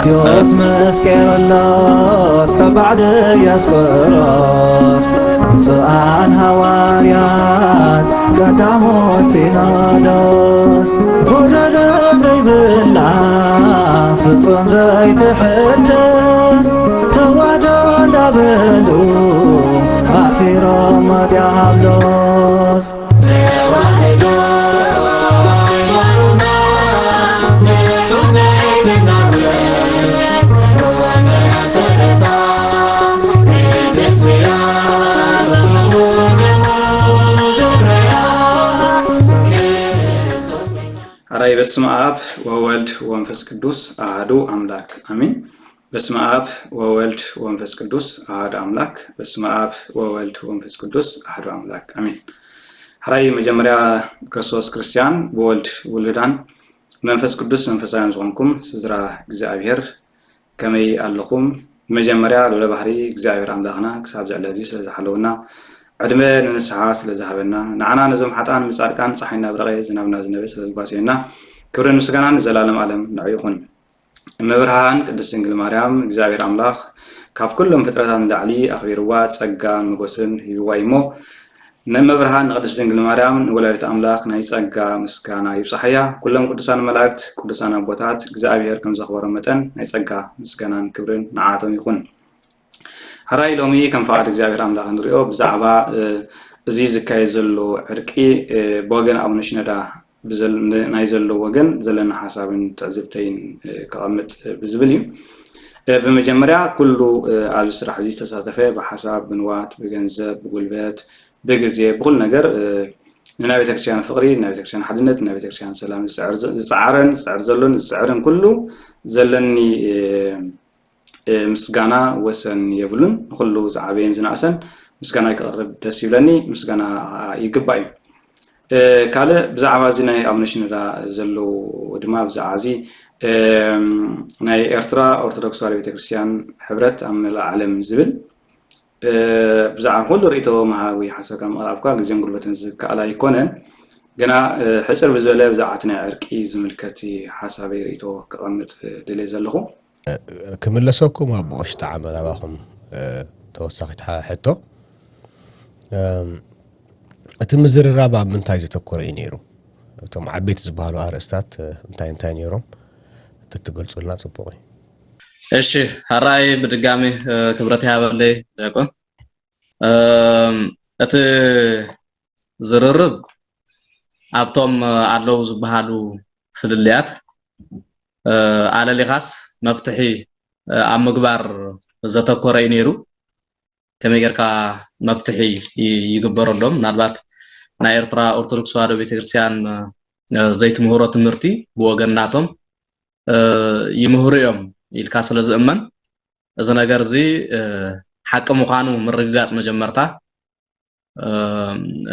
ዮስ መስቄርሎስ ተባዕ ድያስቆሮስ፣ ብፁዓን ሃዋርያት ቀዳሞት ሲኖዶስ፣ ጎደሎ ዘይብላ ፍጹም ዘይትሕደስ፣ ተዋህዶ እንዳበሉ ኣሕፊሮም ዲያብሎስ። ተዋህዶ ሃይማኖትና፣ ነቶም ዘይትናወጽ መሰረታ፣ ቅድስት እያ ብኽቡር ደሙ ዘፍረያ ክርስቶስ። ሕራይ በስመ አብ ወወልድ ወመንፈስ ቅዱስ አሐዱ አምላክ አሜን። በስመ አብ ወወልድ ወመንፈስ ቅዱስ አሐዱ አምላክ። በስመ አብ ወወልድ ወመንፈስ ቅዱስ አሐዱ አምላክ አሜን። ሕራይ መጀመርያ ክርስቶስ ክርስቲያን ብወልድ ውሉዳን መንፈስ ቅዱስ መንፈሳውያን ዝኾንኩም ስድራ እግዚኣብሔር ከመይ ኣለኹም? መጀመርያ ልዑለ ባህሪ እግዚኣብሔር ኣምላኽና ክሳብ ዝዕለ እዚ ስለ ዝሓለወና፣ ዕድመ ንንስሓ ስለ ዝሃበና፣ ንዓና ነዞም ሓጥኣን ምጻድቃን ጸሓይና ብረቐ ዝናብና ዝነበ ስለ ዝጓስየና፣ ክብርን ምስጋናን ንዘላለም ዓለም ንዑ ይኹን። እመብርሃን ቅድስት ድንግል ማርያም እግዚኣብሔር ኣምላኽ ካብ ኩሎም ፍጥረታት ንላዕሊ ኣኽቢርዋ ጸጋን ሞገስን ሂብዋ እዩ እሞ፣ ንእመብርሃን ንቅድስት ድንግል ማርያም ንወላዲት ኣምላኽ ናይ ጸጋ ምስጋና ይብጽሓያ። ኩሎም ቅዱሳን መላእክት፣ ቅዱሳን ኣቦታት እግዚኣብሔር ከም ዘኽበሮም መጠን ናይ ጸጋ ምስጋናን ክብርን ንዓቶም ይኹን። ሕራይ ሎሚ ከም ፍቓድ እግዚኣብሔር ኣምላኽ ንሪኦ ብዛዕባ፣ እ፣ እዚ ዝካየድ ዘሎ ዕርቂ፣ እ፣ ብወገን ኣቡነ ሽነዳ ብዘል-፣ ን-፣ ናይ ዘሎ ወገን ዘለና ሓሳብን ትዕዝብተይን፣ እ፣ ከቐምጥ፣ እ፣ ብዝብል እዩ። እ፣ ብመጀመርያ ኩሉ፣ እ፣ ኣብዚ ስራሕ እዚ ዝተሳተፈ ብሓሳብ፣ ብንዋት፣ ብገንዘብ፣ ብጉልበት፣ ብግዜ፣ ብኹሉ ነገር፣ እ፣ ንናይ ቤተክርስትያን ፍቕሪ፣ ንናይ ቤተክርስትያን ሓድነት፣ ንናይ ቤተክርስትያን ሰላም ዝጽዕር ዘ-፣ ዝጸዓረን ዝጽዕር ዘሎን ዝጽዕርን ኩሉ ዘለኒ፣ እ፣ እ፣ ምስጋና ወሰን የብሉን። ንኹሉ ዝዓበየን ዝነኣሰን ምስጋና ክቕርብ ደስ ይብለኒ፣ ምስጋና ይግባእ እዩ። እ፣ ካልእ ብዛዕባ እዚ ናይ ኣቡነ ሽኖዳ ዘሎ ድማ ብዛዕባ እዚ፣ እም፣ ናይ ኤርትራ ኦርቶዶክስ ተዋህዶ ቤተክርስትያን ሕብረት ኣብ መላእ ዓለም ዝብል፣ እ፣ ብዛዕባ ኩሉ ርእይቶ ምሃብ ወይ ሓሳብካ ምቕራብ እኳ ግዜን ጉልበትን ዝከኣል ኣይኮነን። ግና፣ እ፣ ሕጽር ብዝበለ ብዛዕባ እቲ ናይ ዕርቂ ዝምልከት ሓሳበይ ርእይቶ ከቐምጥ፣ እ፣ ደልየ ዘለኹ። ክምለሰኩም ኣቦ ቀሺ ጠዓመ ናባኹም፣ እ፣ ተወሳኺት ሓ-፣ ሕቶ። እም፣ እቲ ምዝርራብ ኣብ ምንታይ ዘተኮረ እዩ ነይሩ? እቶም ዓበይቲ ዝበሃሉ ኣርእስታት፣ እ፣ እንታይ እንታይ ነይሮም? እንተትገልጹልና ጽቡቕ እዩ። እሺ፣ ሕራይ ብድጋሚ፣ እ፣ ክብረት ይሃበለይ ዲያቆን። እም፣ እቲ ዝርርብ ኣብቶም፣ እ፣ ኣለዉ ዝበሃሉ ፍልልያት፣ እ፣ ኣለሊኻስ መፍትሒ፣ እ፣ ኣብ ምግባር ዘተኮረ እዩ ነይሩ። ከመይ ጌርካ መፍትሒ ይ-፣ ይግበረሎም? ምናልባት ናይ ኤርትራ ኦርቶዶክስ ተዋህዶ ቤተክርስትያን፣ እ፣ ዘይትምህሮ ትምህርቲ ብወገን ናቶም፣ እ፣ ይምህሩ እዮም ኢልካ ስለ ዝእመን፣ እዚ ነገር እዚ፣ እ፣ ሓቂ ምዃኑ ምርግጋጽ መጀመርታ፣ እ፣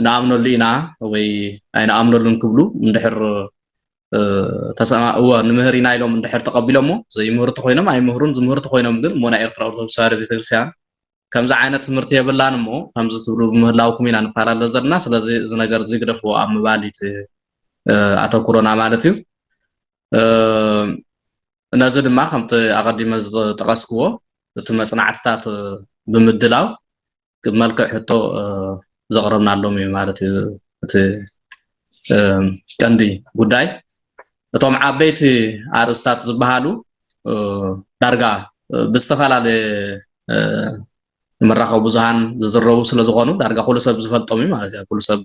ንኣምነሉ ኢና ወይ ኣይንኣምነሉን ክብሉ እንድሕር፣ እ፣ ተሰማ-፣ እወ፣ ንምህር ኢና ኢሎም እንድሕር ተቐቢሎሞ፣ ዘይምህሩ ተኾይኖም ኣይምህሩን፣ ዝምህሩ ተኾይኖም ግን፣ እሞ ናይ ኤርትራ ኦርቶዶክስ ተዋህዶ ቤተክርስትያን ከምዚ ዓይነት ትምህርቲ የብላን፣ እሞ ከምዚ ትብሉ ብምህላውኩም ኢና ንፈላለ ዘለና። ስለዚ እዚ ነገር እዚ ግደፍዎ ኣብ ምባል እዩ እቲ፣ እ፣ ኣተኩሮና ማለት እዩ። እ፣ ነዚ ድማ ከምቲ ኣቐዲመ ዝጠቐስክዎ፣ እቲ መጽናዕትታት ብምድላው ብመልክዕ ሕቶ፣ እ፣ ዘቕረብናሎም እዩ ማለት እዩ። እቲ፣ እ፣ ቀንዲ ጉዳይ እቶም ዓበይቲ ኣርእስታት ዝበሃሉ፣ እ፣ ዳርጋ፣ እ፣ ብዝተፈላለየ፣ እ፣ መራኸቢ ብዙሃን ዝዝረቡ ስለ ዝኾኑ ዳርጋ ኩሉ ሰብ ዝፈልጦም እዩ ማለት እዩ። ኩሉ ሰብ፣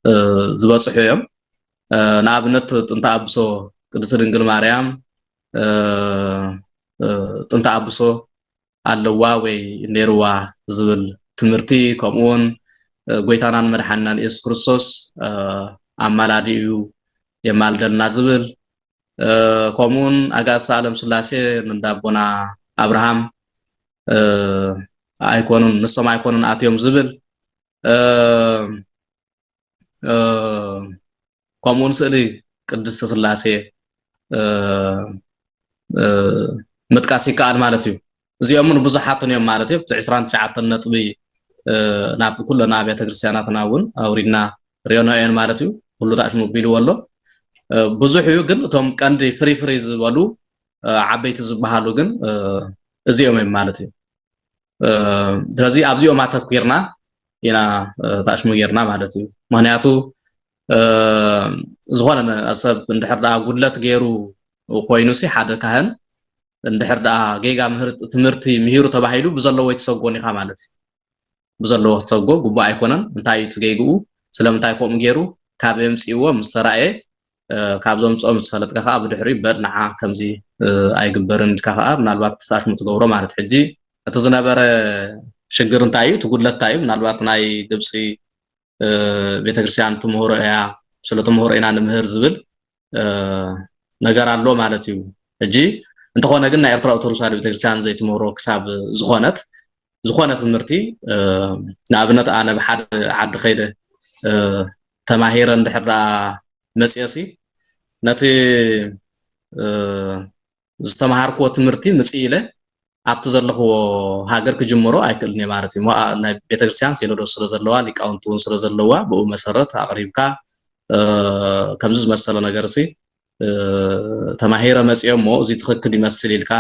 እ፣ ዝበጽሑ እዮም። እ፣ ንኣብነት ጥንተ ኣብሶ ቅድስቲ ድንግል ማርያም፣ እ፣ እ፣ ጥንተ ኣብሶ ኣለዋ ወይ ነይርዋ ዝብል ትምህርቲ፣ ከምኡ እውን፣ እ፣ ጎይታናን መድሓኒናን የሱስ ክርስቶስ፣ እ፣ ኣማላዲ እዩ፣ የማልደልና ዝብል፣ እ፣ ከምኡ እውን ኣጋእዝተ ኣለም ስላሴ እንዳ ኣቦና ኣብርሃም፣ እ፣ ኣይኮኑን፣ ንሶም ኣይኮኑን ኣትዮም ዝብል፣ እ፣ እ፣ ከምኡ እውን ስእሊ ቅድስቲ ስላሴ፣ እ፣ እ፣ ምጥቃስ ይከኣል ማለት እዩ። እዚኦም እውን ብዙሓትን እዮም ማለት እዩ። ኣብቲ ዕስራን ትሽዓተን ነጥቢ፣ እ፣ ናብ ኩለን ኣብያተ ክርስቲያናትና እውን ኣውሪድና ርዮና እየን ማለት እዩ። ኩሉ ታሽሙ ቢልዎ ኣሎ። እ፣ ብዙሕ እዩ፣ ግን እቶም ቀንዲ ፍሪ ፍሪ ዝበሉ፣ ዓበይቲ ዝበሃሉ ግን እዚኦም እዮም ማለት እዩ። ስለዚ ኣብዚኦም ኣተኪርና ኢና ተኣሽሙ ጌርና ማለት እዩ። ምክንያቱ ዝኾነ ሰብ እንድሕር ደኣ ጉድለት ገይሩ ኮይኑ ሲ ሓደ ካህን እንድሕር ደኣ ጌጋ ትምህርቲ ምሂሩ ተባሂሉ ብዘለዎ ኣይትሰጎን ኢኻ ማለት እዩ። ብዘለዎ ክትሰጎ ግቡእ ኣይኮነን። እንታይ እዩ እቲ ጌግኡ? ስለምንታይ ከምኡ ገይሩ? ካብ የምፅእዎ ምስ ተራእየ ካብ ዘምፅኦም ዝፈለጥካ ከዓ ብድሕሪ በል ንዓ ከምዚ ኣይግበርን ኢልካ ከዓ ምናልባት ኣሽሙ ትገብሮ ማለት። ሕጂ እቲ ዝነበረ ሽግር እንታይ እዩ? እቲ ጉድለት እንታይ እዩ? ምናልባት ናይ ግብፂ ቤተክርስትያን ትምህሮ እያ፣ ስለ ትምህሮ ኢና ንምህር ዝብል ነገር ኣሎ ማለት እዩ። ሕጂ እንተኾነ ግን ናይ ኤርትራ ኦርቶዶክስ ተዋህዶ ቤተክርስትያን ዘይትምህሮ ክሳብ ዝኾነት ዝኾነ ትምህርቲ ንኣብነት ኣነ ብሓደ ዓዲ ከይደ ተማሂረ እንድሕር ደኣ መፅየሲ ነቲ ዝተምሃርክዎ ትምህርቲ ምፅእ ኢለ ኣብቲ ዘለኽዎ ሃገር ክጅምሮ ኣይክእልን እየ ማለት እዩ። ናይ ቤተክርስትያን ሲኖዶስ ስለ ዘለዋ ሊቃውንቲ እውን ስለ ዘለዋ ብኡ መሰረት ኣቕሪብካ ከምዚ ዝመሰለ ነገር ሲ ተማሂረ መፅኦ እሞ እዚ ትኽክል ይመስል ኢልካ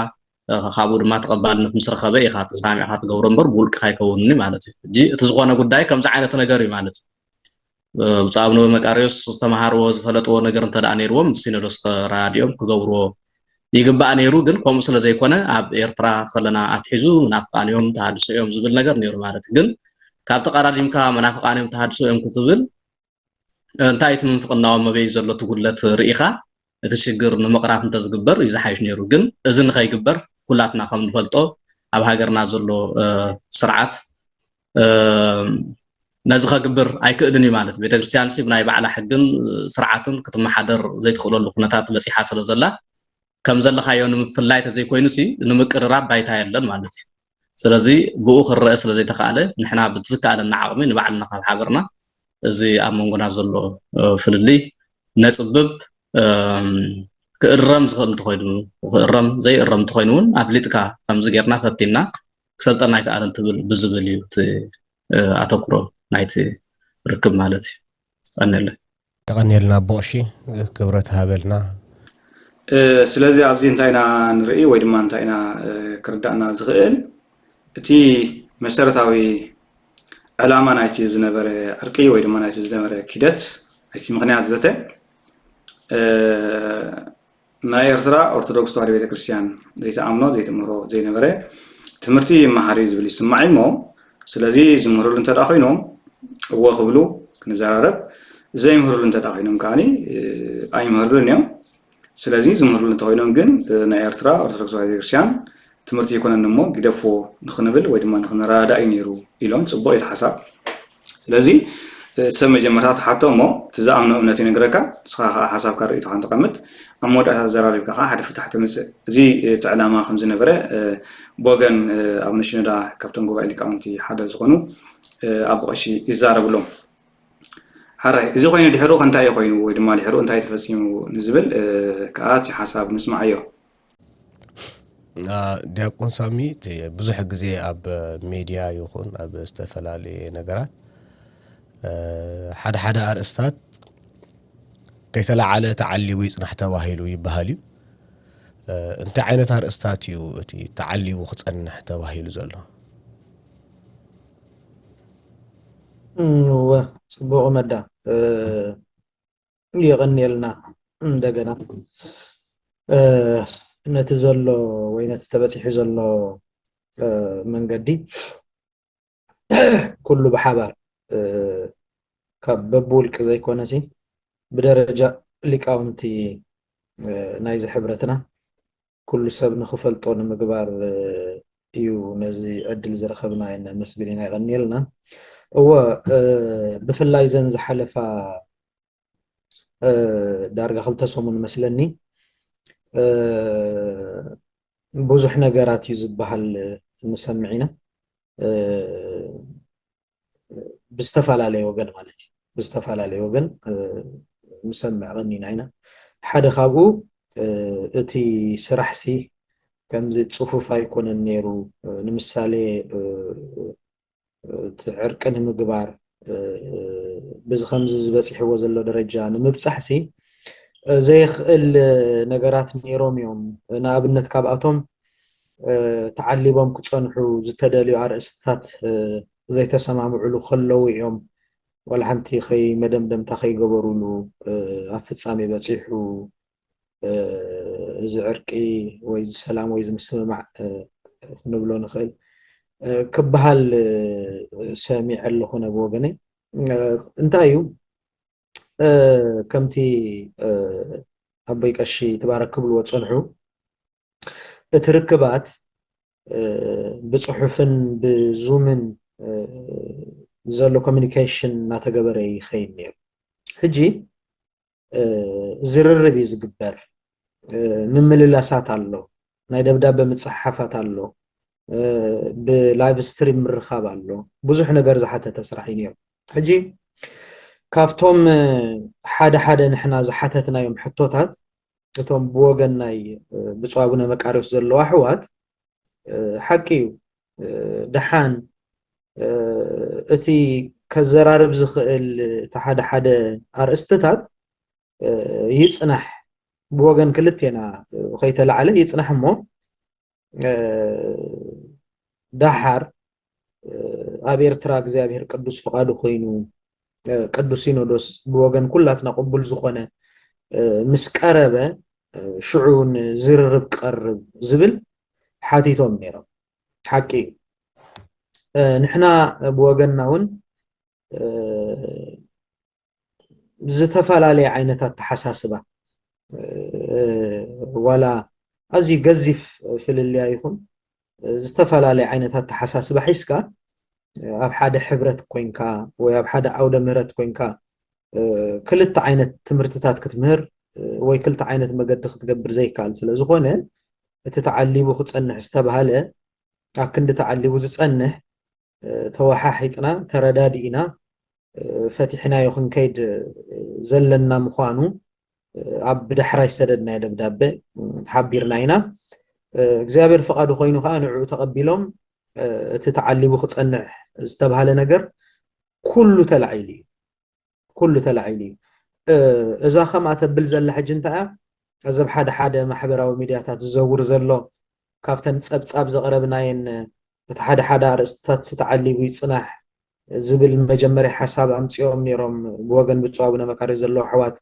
ካብኡ ድማ ተቐባልነት ምስ ረኸበ ኢኻ ተስማሚዕካ ትገብሮ እምበር ብውልቅኻ ኣይከውንን ማለት እዩ። ሕጂ እቲ ዝኾነ ጉዳይ ከምዚ ዓይነት ነገር እዩ ማለት እዩ። ብፁዕ ኣቡነ መቃርዮስ ዝተምሃርዎ ዝፈለጥዎ ነገር እንተ ደኣ ነይርዎም ምስ ሲኖዶስ ተረዳዲኦም ክገብርዎ ይግባእ ነይሩ። ግን ከምኡ ስለ ዘይኮነ ኣብ ኤርትራ ከለና ኣትሒዙ መናፍቃን እዮም ተሃድሶ እዮም ዝብል ነገር ነይሩ ማለት እዩ። ግን ካብ ተቐዳዲምካ መናፍቃን እዮም ተሃድሶ እዮም ክትብል እንታይ እቲ ምንፍቅናዎም መበይ ዘሎ እቲ ጉድለት ርኢኻ እቲ ሽግር ንምቕራፍ እንተዝግበር እዩ ዝሓይሽ ነይሩ። ግን እዚ ንኸይግበር ኩላትና ከም ንፈልጦ ኣብ ሃገርና ዘሎ ስርዓት ነዚ ከግብር ኣይክእልን እዩ ማለት እዩ። ቤተክርስትያን ሲ ብናይ ባዕላ ሕግን ስርዓትን ክትመሓደር ዘይትኽእለሉ ኩነታት በፂሓ ስለ ዘላ ከም ዘለኻዮ ንምፍላይ ተዘይኮይኑ ሲ ንምቅርራብ ባይታ የለን ማለት እዩ። ስለዚ ብኡ ክረአ ስለ ዘይተኻእለ ንሕና ብዝከኣለና ዓቕሚ ንባዕልና ካብ ሓበርና እዚ ኣብ መንጎና ዘሎ ፍልልይ ነፅብብ ክእረም ዝኽእል እንተኾይኑ ክእረም ዘይእረም እንተኾይኑ እውን ኣፍሊጥካ ከምዚ ጌርና ፈቲና ክሰልጠና ኣይከኣለን ትብል ብዝብል እዩ እቲ ኣተኩሮ ናይቲ ርክብ ማለት እዩ። ቀነለ ተቐኒልና ኣቦ ቀሺ ክብረት ሃበልና። ስለዚ ኣብዚ እንታይ ኢና ንርኢ ወይ ድማ እንታይ ኢና ክርዳእና ዝኽእል እቲ መሰረታዊ ዕላማ ናይቲ ዝነበረ ዕርቂ ወይ ድማ ናይቲ ዝነበረ ኪደት ናይቲ ምክንያት ዘተ ናይ ኤርትራ ኦርቶዶክስ ተዋህዶ ቤተክርስትያን ዘይተኣምኖ ዘይትምህሮ ዘይነበረ ትምህርቲ ይመሃር እዩ ዝብል ይስማዕ እሞ ስለዚ ዝምህርሉ እንተ ኮይኖም እዎ ክብሉ ክንዘራረብ ዘይምህርሉ እንተ ኮይኖም ከዓ ኣይምህርሉን እዮም። ስለዚ ዝምህርሉ እንተኮይኖም ግን ናይ ኤርትራ ኦርቶዶክስ ተዋህዶ ቤተክርስትያን ትምህርቲ ይኮነኒ እሞ ግደፍዎ ንክንብል ወይ ድማ ንክንረዳዳእ እዩ ነይሩ ኢሎም ፅቡቅ እቲ ሓሳብ። ስለዚ ሰብ መጀመርታ ተሓቶ እሞ እቲ ዝኣምኖ እምነት ይነግረካ ንስኻ ከዓ ሓሳብካ ርእይቶካ ንተቀምጥ ኣብ መወዳእታ ተዘራሪብካ ከዓ ሓደ ፍታሕ ተምፅእ እዚ እቲ ዕላማ ከምዝነበረ ቦገን ኣብ ነሽነዳ ካብቶም ጉባኤ ሊቃውንቲ ሓደ ዝኾኑ ኣብ ቀሺ ይዛረብሎም። ሓራይ እዚ ኮይኑ ድሕሩ ከ እንታይ እዩ ኮይኑ ወይ ድማ ድሕሩ እንታይ ተፈፂሙ ንዝብል ከዓ እቲ ሓሳብ ንስማዓዮ። ዲያቆን ሳሚ ብዙሕ ግዜ ኣብ ሜድያ ይኹን ኣብ ዝተፈላለየ ነገራት ሓደ ሓደ ኣርእስታት ከይተለዓለ ተዓሊቡ ይፅናሕ ተባሂሉ ይበሃል እዩ። እንታይ ዓይነት ኣርእስታት እዩ እቲ ተዓሊቡ ክፀንሕ ተባሂሉ ዘሎ? እወ፣ ፅቡቕ መዳ። የቐንየልና እንደገና ነቲ ዘሎ ወይ ነቲ ተበፂሑ ዘሎ መንገዲ ኩሉ ብሓባር ካብ በብውልቂ ዘይኮነሲ ብደረጃ ሊቃውንቲ ናይዚ ሕብረትና ኩሉ ሰብ ንክፈልጦ ንምግባር እዩ ነዚ ዕድል ዝረኸብና ነመስግን ኢና። የቐንየልና። እወ ብፍላይ ዘን ዝሓለፋ ዳርጋ ክልተ ሰሙን መስለኒ ብዙሕ ነገራት እዩ ዝበሃል ንሰምዕ ኢና ብዝተፈላለየ ወገን ማለት እዩ ብዝተፈላለየ ወገን ንሰምዕ ቀኒና ኢና ሓደ ካብኡ እቲ ስራሕ ሲ ከምዚ ፅፉፍ ኣይኮነን ነይሩ ንምሳሌ እቲ ዕርቂ ንምግባር ብዚ ከምዚ ዝበፂሕዎ ዘሎ ደረጃ ንምብፃሕ ሲ እ፣ ዘይኽእል፣ እ፣ ነገራት ነይሮም እዮም። ንኣብነት ካብኣቶም፣ እ፣ ተዓሊቦም ክጸንሑ ዝተደልዩ ኣርእስትታት፣ እ፣ ዘይተሰማምዕሉ ከለዉ እዮም ዋላ ሓንቲ ከይ መደምደምታ ከይገበሩሉ፣ እ፣ ኣብ ፍጻሜ በጺሑ፣ እ፣ እዚ ዕርቂ ወይ እዚ ሰላም ወይ እዚ ምስምማዕ፣ እ፣ ክንብሎ ንኽእል፣ እ፣ ክበሃል፣ እ፣ ሰሚዐ ኣለኹ ነ ብወገነይ። እ፣ እንታይ እዩ? እ፣ ከምቲ፣ እ፣ ኣቦይ ቀሺ ትባረክ ክብልዎ ጸንሑ፣ እቲ ርክባት፣ እ፣ ብጽሑፍን ብዙምን፣ እ፣ ዘሎ ኮሚኒኬሽን እናተገበረ ይኸይድ ነይሩ። ሕጂ፣ እ፣ ዝርርብ እዩ ዝግበር። እ፣ ምምልላሳት ኣሎ፣ ናይ ደብዳበ ምጽሕሓፋት ኣሎ፣ እ፣ ብላይቭ ስትሪም ምርኻብ ኣሎ። ብዙሕ ነገር ዝሓተተ ስራሕ እዩ ነይሩ። ሕጂ ካብቶም፣ እ፣ ሓደ ሓደ ንሕና ዝሓተትናዮም ሕቶታት፣ እቶም ብወገን ናይ፣ እ፣ ብፁዕ ኣቡነ መቃርዮስ ዘለዉ ኣሕዋት፣ እ፣ ሓቂ እዩ። እ፣ ደሓን፣ እ፣ እቲ ከዘራርብ ዝኽእል እቲ ሓደ ሓደ ኣርእስትታት፣ እ፣ ይጽናሕ፣ ብወገን ክልቴና፣ እ፣ ከይተላዕለ ይጽናሕ እሞ፣ እ፣ ደሓር፣ እ፣ ኣብ ኤርትራ እግዚኣብሔር ቅዱስ ፍቓዱ ኮይኑ፣ እ፣ ቅዱስ ሲኖዶስ ብወገን ኩላትና ቅቡል ዝኾነ፣ እ፣ ምስ ቀረበ፣ እ፣ ሽዑ ንዝርርብ ቀርብ ዝብል ሓቲቶም ነይሮም። ሓቂ እዩ። እ፣ ንሕና ብወገንና እውን፣ እ፣ ዝተፈላለየ ዓይነት ኣተሓሳስባ፣ እ፣ ዋላ ኣዝዩ ገዚፍ ፍልልያ ይኹን፣ እ፣ ዝተፈላለየ ዓይነት ኣተሓሳስባ ሒዝካ፣ እ፣ ኣብ ሓደ ሕብረት ኮይንካ ወይ ኣብ ሓደ ዓውደ ምህረት ኮይንካ፣ እ፣ ክልተ ዓይነት ትምህርትታት ክትምህር፣ እ፣ ወይ ክልተ ዓይነት መገዲ ክትገብር ዘይከኣል ስለ ዝኾነ፣ እቲ ተዓሊቡ ክጸንሕ ዝተባህለ ኣብ ክንዲ ተዓሊቡ ዝጸንሕ፣ እ፣ ተወሓሒጥና፣ ተረዳዲእና፣ እ፣ ፈቲሕናዮ ክንከይድ፣ እ፣ ዘለና ምዃኑ፣ እ፣ ኣብ ብዳሕራይ ዝሰደድናዮ ደብዳበ፣ እ፣ ሓቢርና ኢና። እ፣ እግዚኣብሔር ፍቓዱ ኮይኑ ከኣ ንዕኡ ተቐቢሎም፣ እ፣ እቲ ተዓሊቡ ክጸንሕ ዝተባህለ ነገር ኩሉ ተላዒሉ እዩ። ኩሉ ተላዒሉ እዩ። እ፣ እዛ ከምኣ ተብል ዘላ ሕጂ እንታይ እያ? እዚ ኣብ ሓደ ሓደ ማሕበራዊ ሚድያታት ዝዘውር ዘሎ፣ ካብተን ጸብጻብ ዘቕረብናየን፣ እቲ ሓደ ሓደ ኣርእስትታት ተዓሊቡ ይጽናሕ ዝብል መጀመርያ ሓሳብ ኣምጺኦም ነይሮም ብወገን ብፁዕ ኣቡነ መቃርዮስ ዘለዉ ኣሕዋት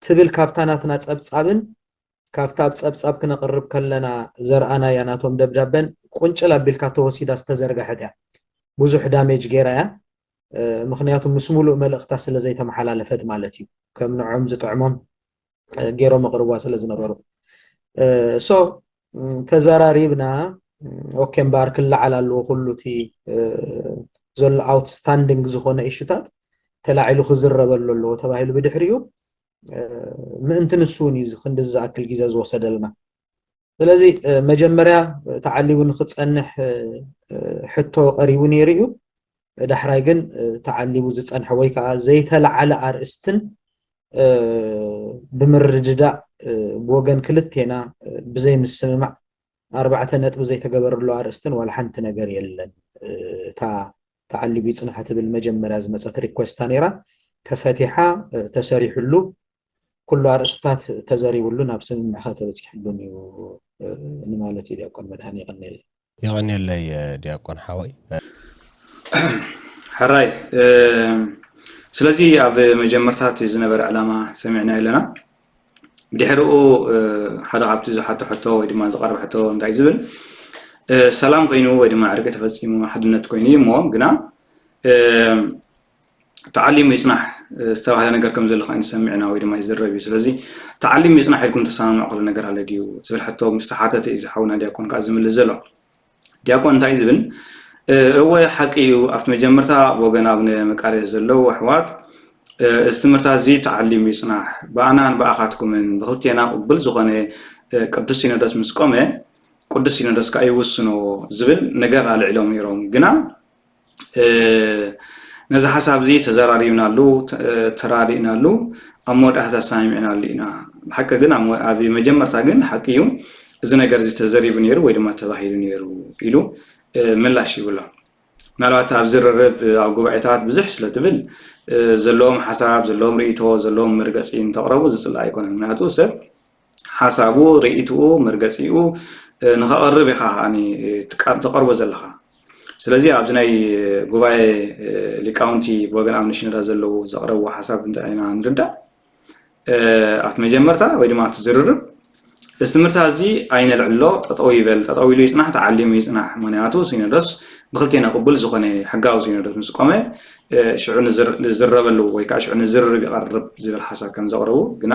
ትብል፣ ካብታ ናትና ጸብጻብን ካብታ ኣብ ጸብጻብ ክነቕርብ ከለና ዘርኣናያ ናቶም ደብዳበን ቁንጭል ኣቢልካ ተወሲዳ ዝተዘርግሐት እያ። ብዙሕ ዳሜጅ ገይራ እያ። እ፣ ምኽንያቱ ምስ ሙሉእ መልእኽታ ስለ ዘይተመሓላለፈት ማለት እዩ። ከም ንዖም ዝጥዕሞም፣ እ፣ ገይሮም ኣቕርብዋ ስለ ዝነበሩ። እ፣ ሶ፣ ም፣ ተዘራሪብና፣ ም፣ ኦኬ እምበኣር ክለዓል ኣለዎ ኩሉ እቲ፣ እ፣ ዘሎ ኣውትስታንዲንግ ዝኾነ ኢሹታት ተላዒሉ ክዝረበሉ ኣለዎ ተባሂሉ ብድሕሪኡ፣ እ፣ ምእንቲ ንሱ እውን እዩ ክንዲ ዝኣክል ግዜ ዝወሰደልና። ስለዚ፣ እ፣ መጀመርያ ተዓሊቡ ንክጸንሕ፣ እ፣ እ፣ ሕቶ ቀሪቡ ነይሩ እዩ። ዳሕራይ ግን፣ እ፣ ተዓሊቡ ዝጸንሐ ወይ ከዓ ዘይተለዓለ ኣርእስትን፣ እ፣ ብምርድዳእ፣ እ፣ ብወገን ክልቴና፣ እ፣ ብዘይምስምማዕ ኣርባዕተ ነጥቢ ዘይተገበረሉ ኣርእስትን ዋላ ሓንቲ ነገር የለን። እ፣ እታ ተዓሊቡ ይጽናሕ ትብል መጀመርያ ዝመጸት ሪኩዌስታ ነይራ። ተፈቲሓ፣ እ፣ ተሰሪሕሉ፣ ኩሉ ኣርእስታት ተዘሪብሉ ናብ ስምምዕ ተበጺሕሉን እዩ፣ እ፣ ንማለት እዩ። ዲያቆን መድሃን የቐንየልና። የቐንየለይ፣ እ፣ ዲያቆን ሓወይ። ሕራይ፣ እ፣ ስለዚ ኣብ መጀመርታ እቲ ዝነበረ ዕላማ ሰሚዕና ኣለና። ብድሕሪኡ፣ እ፣ ሓደ ካብቲ ዝሓቶ ሕቶ ወይ ድማ ዝቐረበ ሕቶ እንታይ ዝብል፣ እ፣ ሰላም ኮይኑ ወይ ድማ ዕርቂ ተፈጺሙ ሓድነት ኮይኑ እዩ እሞ ግና፣ እ፣ ተዓሊሙ ይጽናሕ፣ እ፣ ዝተባህለ ነገር ከም ዘሎ ከኣ ንሰምዕና ወይ ድማ ይዝረብ እዩ። ስለዚ ተዓሊሙ ይጽናሕ ኢልኩም ተሰማምዑ ከሎ ነገር ኣሎ ድዩ ዝብል ሕቶ ምስ ተሓተተ እዩ እዚ ሓውና ዲያቆን ከኣ ዝምልስ ዘሎ። ዲያቆን እንታይ ዝብል፣ እ፣ እወ ሓቂ እዩ፣ ኣብቲ መጀመርታ ብወገን ኣቡነ መቃርዮስ ዘለዉ ኣሕዋት፣ እ፣ እዚ ትምህርታ እዚ ተዓሊሙ ይጽናሕ፣ ብኣናን ብኣኻትኩምን ብክልቴና ቅቡል ዝኾነ፣ እ፣ ቅዱስ ሲኖዶስ ምስ ቆመ፣ ቅዱስ ሲኖዶስ ከኣ ይውስኖ ዝብል ነገር ኣልዒሎም ነይሮም። ግና፣ እ፣ ነዚ ሓሳብ እዚ ተዘራሪብናሉ፣ ተ-፣ ተራዲእናሉ፣ ኣብ መወዳእታ ተሰማሚዕናሉ ኢና። ብሓቂ ግን ኣብ መ-፣ ኣብ መጀመርታ ግን ሓቂ እዩ፣ እዚ ነገር እዚ ተዘሪቡ ነይሩ ወይ ድማ ተባሂሉ ነይሩ ኢሉ፣ እ፣ ምላሽ ይብሎ። ምናልባት ኣብ ዝርርብ ኣብ ጉባኤታት ብዙሕ ስለ ትብል ዘለዎም ሓሳብ ዘለዎም ርእይቶ ዘለዎም መርገፂ እንተቕረቡ ዝፅላእ ኣይኮነን። ምክንያቱ ሰብ ሓሳቡ ርእይትኡ መርገፂኡ ንኸቕርብ ኢኻ ተቐርቦ ዘለኻ። ስለዚ ኣብዚ ናይ ጉባኤ ሊቃውንቲ ብወገን ኣብ ንሽነዳ ዘለዉ ዘቕረብዎ ሓሳብ እንታይ ኢና ንርዳእ ኣብቲ መጀመርታ ወይ ድማ ኣብቲ ዝርርብ እዚ ትምህርታ እዚ ኣይነልዕሎ፣ ጠጠው ይበል፣ ጠጠው ኢሉ ይፅናሕ፣ ተዓሊሙ ይፅናሕ። ምክንያቱ ሲኖዶስ ብክልቴና ቅቡል ዝኾነ ሕጋዊ ሲኖዶስ ምስ ቆመ ሽዑ ንዝረበሉ ወይ ከዓ ሽዑ ንዝርርብ ይቐርብ ዝብል ሓሳብ ከም ዘቕረቡ ግና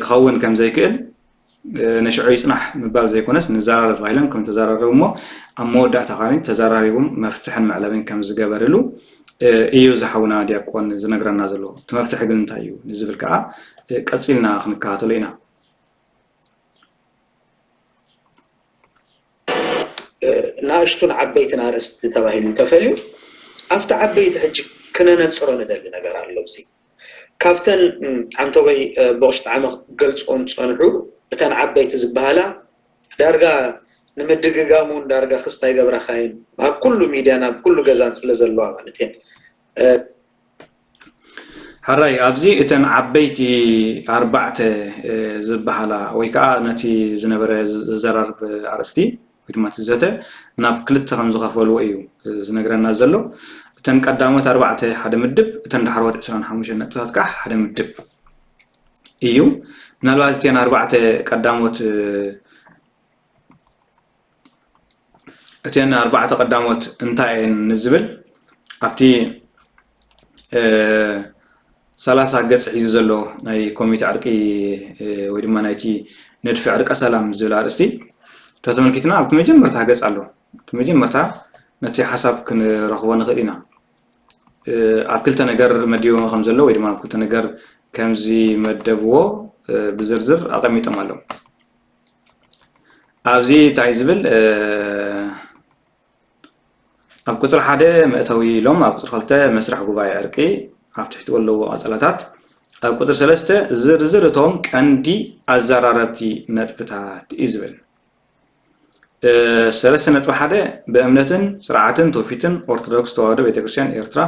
ክኸውን ከም ዘይክእል ንሽዑ ይፅናሕ ምባል ዘይኮነስ ንዘራረብ ተባሂሎም ከም ተዘራረቡ እሞ ኣብ መወዳእታ ካኒ ተዘራሪቦም መፍትሕን መዕለብን ከም ዝገበርሉ እዩ ዝሓውና ዲያቆን ዝነግረና ዘሎ። እቲ መፍትሒ ግን እንታይ እዩ ንዝብል ከዓ ቀፂልና ክንከታተሎ ኢና። ንኣሽቱን ዓበይትን ኣርእስቲ ተባሂሉ ተፈልዩ ኣብቲ ዓበይቲ ሕጂ ክነነፅሮ ንደሊ ነገር ኣሎ። እዚ ካብተን ዓንተቦይ ብቑሽጣ ዓመ ክገልፅኦም ዝፀንሑ እተን ዓበይቲ ዝበሃላ ዳርጋ ንምድግጋም እውን ዳርጋ ክስታ ይገብራካ እየን ኣብ ኩሉ ሚድያን ኣብ ኩሉ ገዛን ስለ ዘለዋ ማለት እየን። ሕራይ ኣብዚ እተን ዓበይቲ ኣርባዕተ ዝበሃላ ወይ ከዓ ነቲ ዝነበረ ዘዘራርብ ኣርእስቲ ወይ ድማ እቲ ዘተ ናብ ክልተ ከም ዝኸፈልዎ እዩ ዝነግረና ዘሎ። እተን ቀዳሞት ኣርባዕተ ሓደ ምድብ፣ እተን ዳሕረዎት ዕስራን ሓሙሽተን ነጥብታት ከዓ ሓደ ምድብ እዩ። ምናልባት እተን ኣርባዕተ ቀዳሞት እተን ኣርባዕተ ቀዳሞት እንታይ እየን ንዝብል ኣብቲ ሰላሳ ገፅ ሒዙ ዘሎ ናይ ኮሚቴ ዕርቂ ወይ ድማ ናይቲ ንድፊ ዕርቀ ሰላም ዝብል ኣርእስቲ ተተመልኪትና ኣብቲ መጀመርታ ገፅ ኣሎ። እቲ መጀመርታ ነቲ ሓሳብ ክንረኽቦ ንኽእል ኢና። ኣብ ክልተ ነገር መዲቦ ከም ዘሎ ወይ ድማ ኣብ ክልተ ነገር ከምዚ መደብዎ ብዝርዝር ኣቐሚጦም ኣለዉ። ኣብዚ እንታይ ዝብል ኣብ ቁፅሪ ሓደ መእተዊ ኢሎም ኣብ ቁፅሪ ክልተ መስርሕ ጉባኤ ዕርቂ ኣብ ትሕቲ ኣለዎ ቀፀላታት ኣብ ቁፅሪ ሰለስተ ዝርዝር እቶም ቀንዲ ኣዘራረብቲ ነጥብታት እዩ ዝብል። ሰለስተ ነጥቢ ሓደ ብእምነትን ስርዓትን ትውፊትን ኦርቶዶክስ ተዋህዶ ቤተክርስትያን ኤርትራ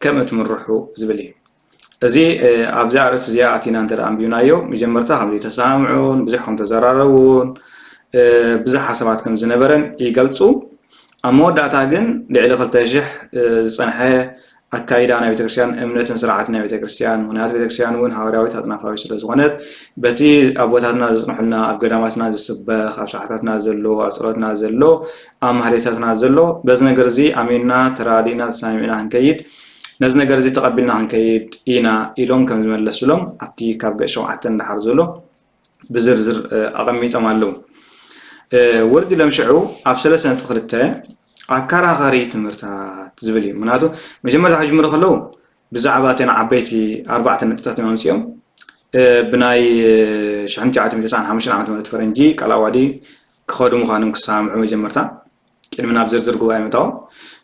ከም እትምርሑ ዝብል እዩ። እዚ ኣብዚ ኣርእስቲ እዚኣ ኣቲና እንተ ኣንቢብናዮ መጀመርታ ከም ዘይተሰማምዑን ብዙሕ ከም ተዘራረቡን ብዙሕ ሓሳባት ከም ዝነበረን ይገልፁ። ኣብ መወዳእታ ግን ልዕሊ ክልተ ሽሕ ዝፀንሐ ኣካይዳ ናይ ቤተክርስትያን እምነትን ስርዓትን ናይ ቤተክርስትያን ምክንያቱ ቤተክርስትያን እውን ሃዋርያዊት ኣጥናፋዊት ስለዝኾነት በቲ ኣቦታትና ዘፅንሑልና ኣብ ገዳማትና ዝስበኽ ኣብ ሰዓታትና ዘሎ ኣብ ፀሎትና ዘሎ ኣብ ማህሌታትና ዘሎ በዚ ነገር እዚ ኣሚንና ተራዲእና ተሰማሚዕና ክንከይድ ነዚ ነገር እዚ ተቐቢልና ክንከይድ ኢና ኢሎም ከም ዝመለስሎም ኣብቲ ካብ ገፅ ሸውዓተ እንዳሓር ዘሎ ብዝርዝር ኣቐሚጦም ኣለዉ። ወርዲ ሎም ሽዑ ኣብ ሰለስተ ነጥቢ ክልተ ኣከራኸሪ ትምህርታት ዝብል እዩ። ምክንያቱ መጀመርታ ክጅምሩ ከለዉ ብዛዕባ እተን ዓበይቲ ኣርባዕተ ነጥብታት እዮም ኣምፅኦም። ብናይ ሽሕን ትሽዓተ ሚእትን ተስዓን ሓሙሽተን ዓመተ ምህረት ፈረንጂ ቃል ኣዋዲ ክኸዱ ምዃኖም ክሰማምዑ መጀመርታ ቅድሚ ናብ ዝርዝር ጉባኤ ምእታዎም።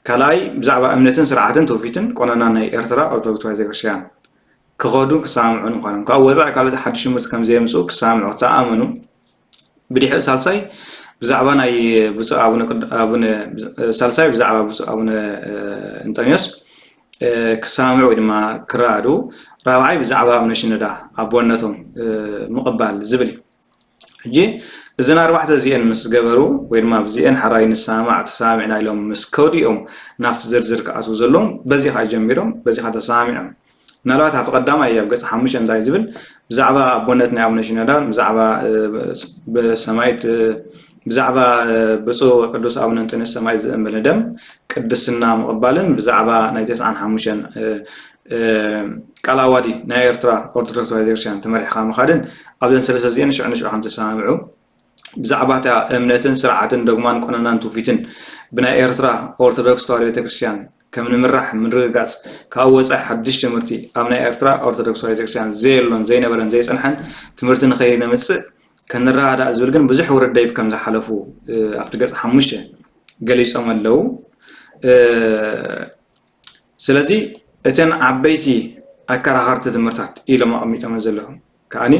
ካልኣይ ብዛዕባ እምነትን ስርዓትን ትውፊትን ቆነናን ናይ ኤርትራ ኦርቶዶክስ ተዋህዶ ቤተክርስትያን ክኸዱ ክሰማምዑ ምዃኖም ካብ ወፃኢ ካልኦት ሓድሽ ትምህርቲ ከም ዘየምፅኡ ክሰማምዑ ክተኣመኑ ብድሕሪ ሳልሳይ ብዛዕባ ናይ ብፁዕ ኣቡነ ሳልሳይ ብዛዕባ ብፁዕ ኣቡነ እንጠንዮስ ክሰማምዑ ወይ ድማ ክረኣዱ ራብዓይ ብዛዕባ ኣቡነ ሽነዳ ኣቦነቶም ምቕባል ዝብል እዩ። ሕጂ እዘን ኣርባዕተ እዚአን ምስ ገበሩ ወይ ድማ ብዚአን ሓራይ ንሰማማዕ ተሰማሚዕና ኢሎም ምስ ከዱ እዮም ናብቲ ዝርዝር ክኣትዉ ዘለዎም። በዚ ከዓ ጀሚሮም በዚ ከዓ ተሰማሚዖም። ምናልባት ኣብቲ ቀዳማይ ኣብ ገፅ ሓሙሽተ እንታይ ዝብል ብዛዕባ ኣቦነት ናይ ኣቡነ ሽነዳን ብዛዕባ ብሰማይት ብዛዕባ ብፁዕ ወቅዱስ ኣቡነ እንጠንዮስ ሰማይ ዝእምል ደም ቅድስና ምቕባልን ብዛዕባ ናይ ተስዓን ሓሙሽተን ቃል ኣዋዲ ናይ ኤርትራ ኦርቶዶክስ ተዋህዶ ቤተክርስትያን ተመሪሕካ ምኻድን ኣብዘን ሰለስተ እዚአን ሽዑ ንሽዑ ከም ተሰማምዑ ብዛዕባ እታ እምነትን ስርዓትን ዶግማን ቆነናን ትውፊትን ብናይ ኤርትራ ኦርቶዶክስ ተዋህዶ ቤተክርስትያን ከም ንምራሕ ምርግጋፅ ካብ ወፃኢ ሓድሽ ትምህርቲ ኣብ ናይ ኤርትራ ኦርቶዶክስ ተዋህዶ ቤተክርስትያን ዘየሎን ዘይነበረን ዘይፀንሐን ትምህርቲ ንኸይነምፅእ ከንረዳዳእ ዝብል ግን ብዙሕ ውርደይብ ከም ዝሓለፉ ኣብቲ ገፅ ሓሙሽተ ገሊፆም ኣለዉ። ስለዚ እተን ዓበይቲ ኣከራኸርቲ ትምህርታት ኢሎም ኣቐሚጦም ዘለዉ ከዓኒ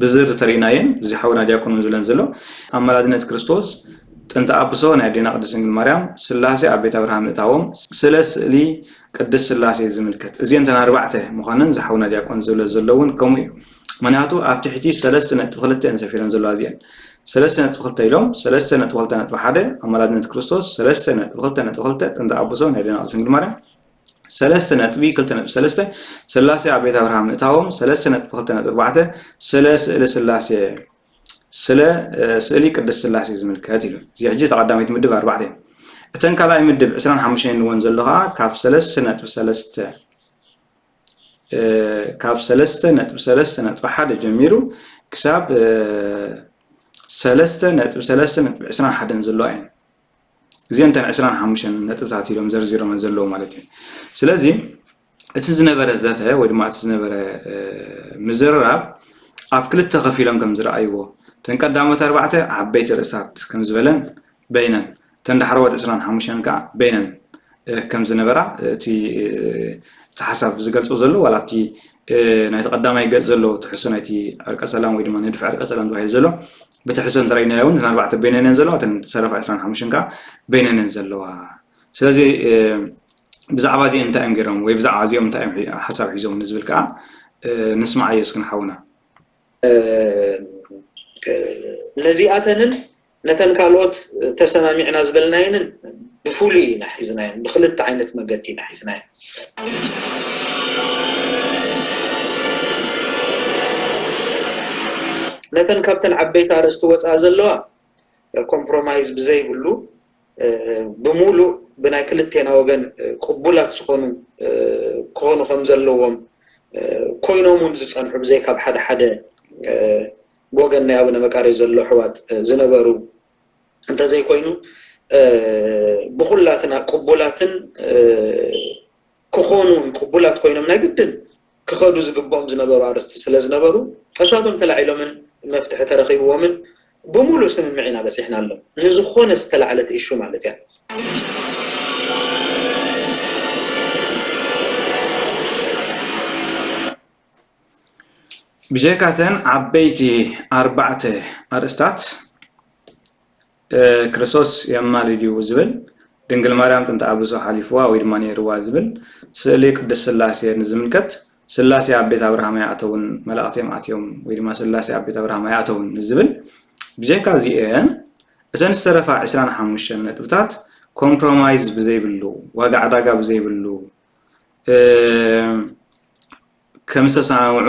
ብዝር ተሪእናየን እዚ ሓውና ዲያቆን ዝብለን ዘሎ ኣመላድነት ክርስቶስ ጥንተ ኣብሶ ናይ ኣዴና ቅድስት ድንግል ማርያም፣ ስላሴ ኣብ ቤት ኣብርሃ ምእታዎም፣ ስለ ስእሊ ቅድስት ስላሴ ዝምልከት፣ እዚአን እተን ኣርባዕተ ምዃነን ዝሓውና ዲያቆን ዝብለ ዘሎ እውን ከምኡ እዩ። ምኽንያቱ ኣብ ትሕቲ ሰለስተ ነጥቢ ክልተ እየን ሰፊረን ዘለዋ እዚአን። ሰለስተ ነጥቢ ክልተ ኢሎም፣ ሰለስተ ነጥቢ ክልተ ነጥቢ ሓደ ኣማላድነት ክርስቶስ፣ ሰለስተ ነጥቢ ክልተ ነጥቢ ክልተ ጥንተ ኣብሶ ናይ ኣዴና ቅድስት ድንግል ማርያም፣ ሰለስተ ነጥቢ ክልተ ነጥቢ ሰለስተ ስላሴ ኣብ ቤት ኣብርሃ ምእታዎም፣ ሰለስተ ነጥቢ ክልተ ነጥቢ ኣርባዕተ ስለ ስእሊ ስላሴ፣ ስለ ስእሊ ቅድስት ስላሴ ዝምልከት ኢሉ። እዚ ሕጂ ተቐዳሚት ምድብ ኣርባዕተ እዩ። እተን ካልኣይ ምድብ ዕስራን ሓሙሽተን ኢልወን ዘሎ ከዓ ካብ ሰለስተ ነጥቢ ሰለስተ ካብ ሰለስተ ነጥቢ ሰለስተ ነጥቢ ሓደ ጀሚሩ ክሳብ ሰለስተ ነጥቢ ሰለስተ ነጥቢ ዕስራን ሓደን ዘለዋ እየን። እዚአን እተን ዕስራን ሓሙሽተን ነጥብታት ኢሎም ዘርዚሮመን ዘለዉ ማለት እዩ። ስለዚ እቲ ዝነበረ ዘተ ወይ ድማ እቲ ዝነበረ ምዝርራብ ኣብ ክልተ ከፊሎም ከም ዝረኣይዎ፣ እተን ቀዳሞት ኣርባዕተ ዓበይቲ ርእስታት ከም ዝበለን በይነን፣ እተን ዳሕረዎት ዕስራን ሓሙሽተን ከዓ በይነን ከም ዝነበራ እቲ እቲ ሓሳብ ዝገልጾ ዘሎ፣ ዋላ ኣብቲ ናይቲ ቀዳማይ ገጽ ዘሎ ትሕዝቶ ናይቲ ዕርቀ ሰላም ወይ ድማ ንድፊ ዕርቀ ሰላም ተባሂሉ ዘሎ ብትሕዝቶ እንተረኢናዮ እውን እተን ኣርባዕተ በይነን እየን ዘለዋ፣ እተን ዝተረፋ ዕስራን ሓሙሽተን ከዓ በይነን እየን ዘለዋ። ስለዚ ብዛዕባ እዚኦም እንታይ እዮም ገይሮም ወይ ብዛዕባ እዚኦም እንታይ እዮም ሓሳብ ሒዞም ንዝብል ከዓ ንስማዓዮ እስኪ ንሓውና። ነዚኣተንን ነተን ካልኦት ተሰማሚዕና ዝበልናየንን ብፍሉይ ኢና ሒዝናየን፣ ብክልተ ዓይነት መገዲ ኢና ሒዝናየን። ነተን ካብተን ዓበይቲ ኣርእስቲ ወፃ ዘለዋ ኮምፕሮማይዝ ብዘይብሉ ብሙሉእ ብናይ ክልቴና ወገን ቅቡላት ዝኾኑ ክኾኑ ከም ዘለዎም ኮይኖም እውን ዝፀንሑ ብዘይ ካብ ሓደ ሓደ ብወገን ናይ ኣቡነ መቃርዮስ ዘሎ ኣሕዋት ዝነበሩ እንተዘይኮይኑ ብኩላትና ቅቡላትን ክኾኑን ቅቡላት ኮይኖም ናይ ግድን ክኸዱ ዝግብኦም ዝነበሩ ኣርእስቲ ስለ ዝነበሩ እሳቶም ተላዒሎምን መፍትሒ ተረኺብዎምን ብሙሉእ ስምምዕ ኢና በፂሕናሎም። ንዝኾነ ዝተላዕለት ኢሹ ማለት እያ። ብጀካተን ዓበይቲ ኣርባዕተ ኣርእስታት ክርስቶስ የማልድ እዩ ዝብል፣ ድንግል ማርያም ጥንተ ኣብሶ ሓሊፍዋ ወይ ድማ ነይርዋ ዝብል፣ ስእሊ ቅድስት ስላሴ ንዝምልከት ስላሴ ኣብ ቤት ኣብርሃም ኣይኣተውን፣ መላእኽቲ እዮም ኣትዮም ወይ ድማ ስላሴ ኣብ ቤት ኣብርሃም ኣይኣተውን ንዝብል፣ ብጀካ እዚአን እተን ዝተረፋ ዕስራን ሓሙሽተን ነጥብታት ኮምፕሮማይዝ ብዘይብሉ፣ ዋጋ ዕዳጋ ብዘይብሉ፣ ከም ዝተሰማምዑ፣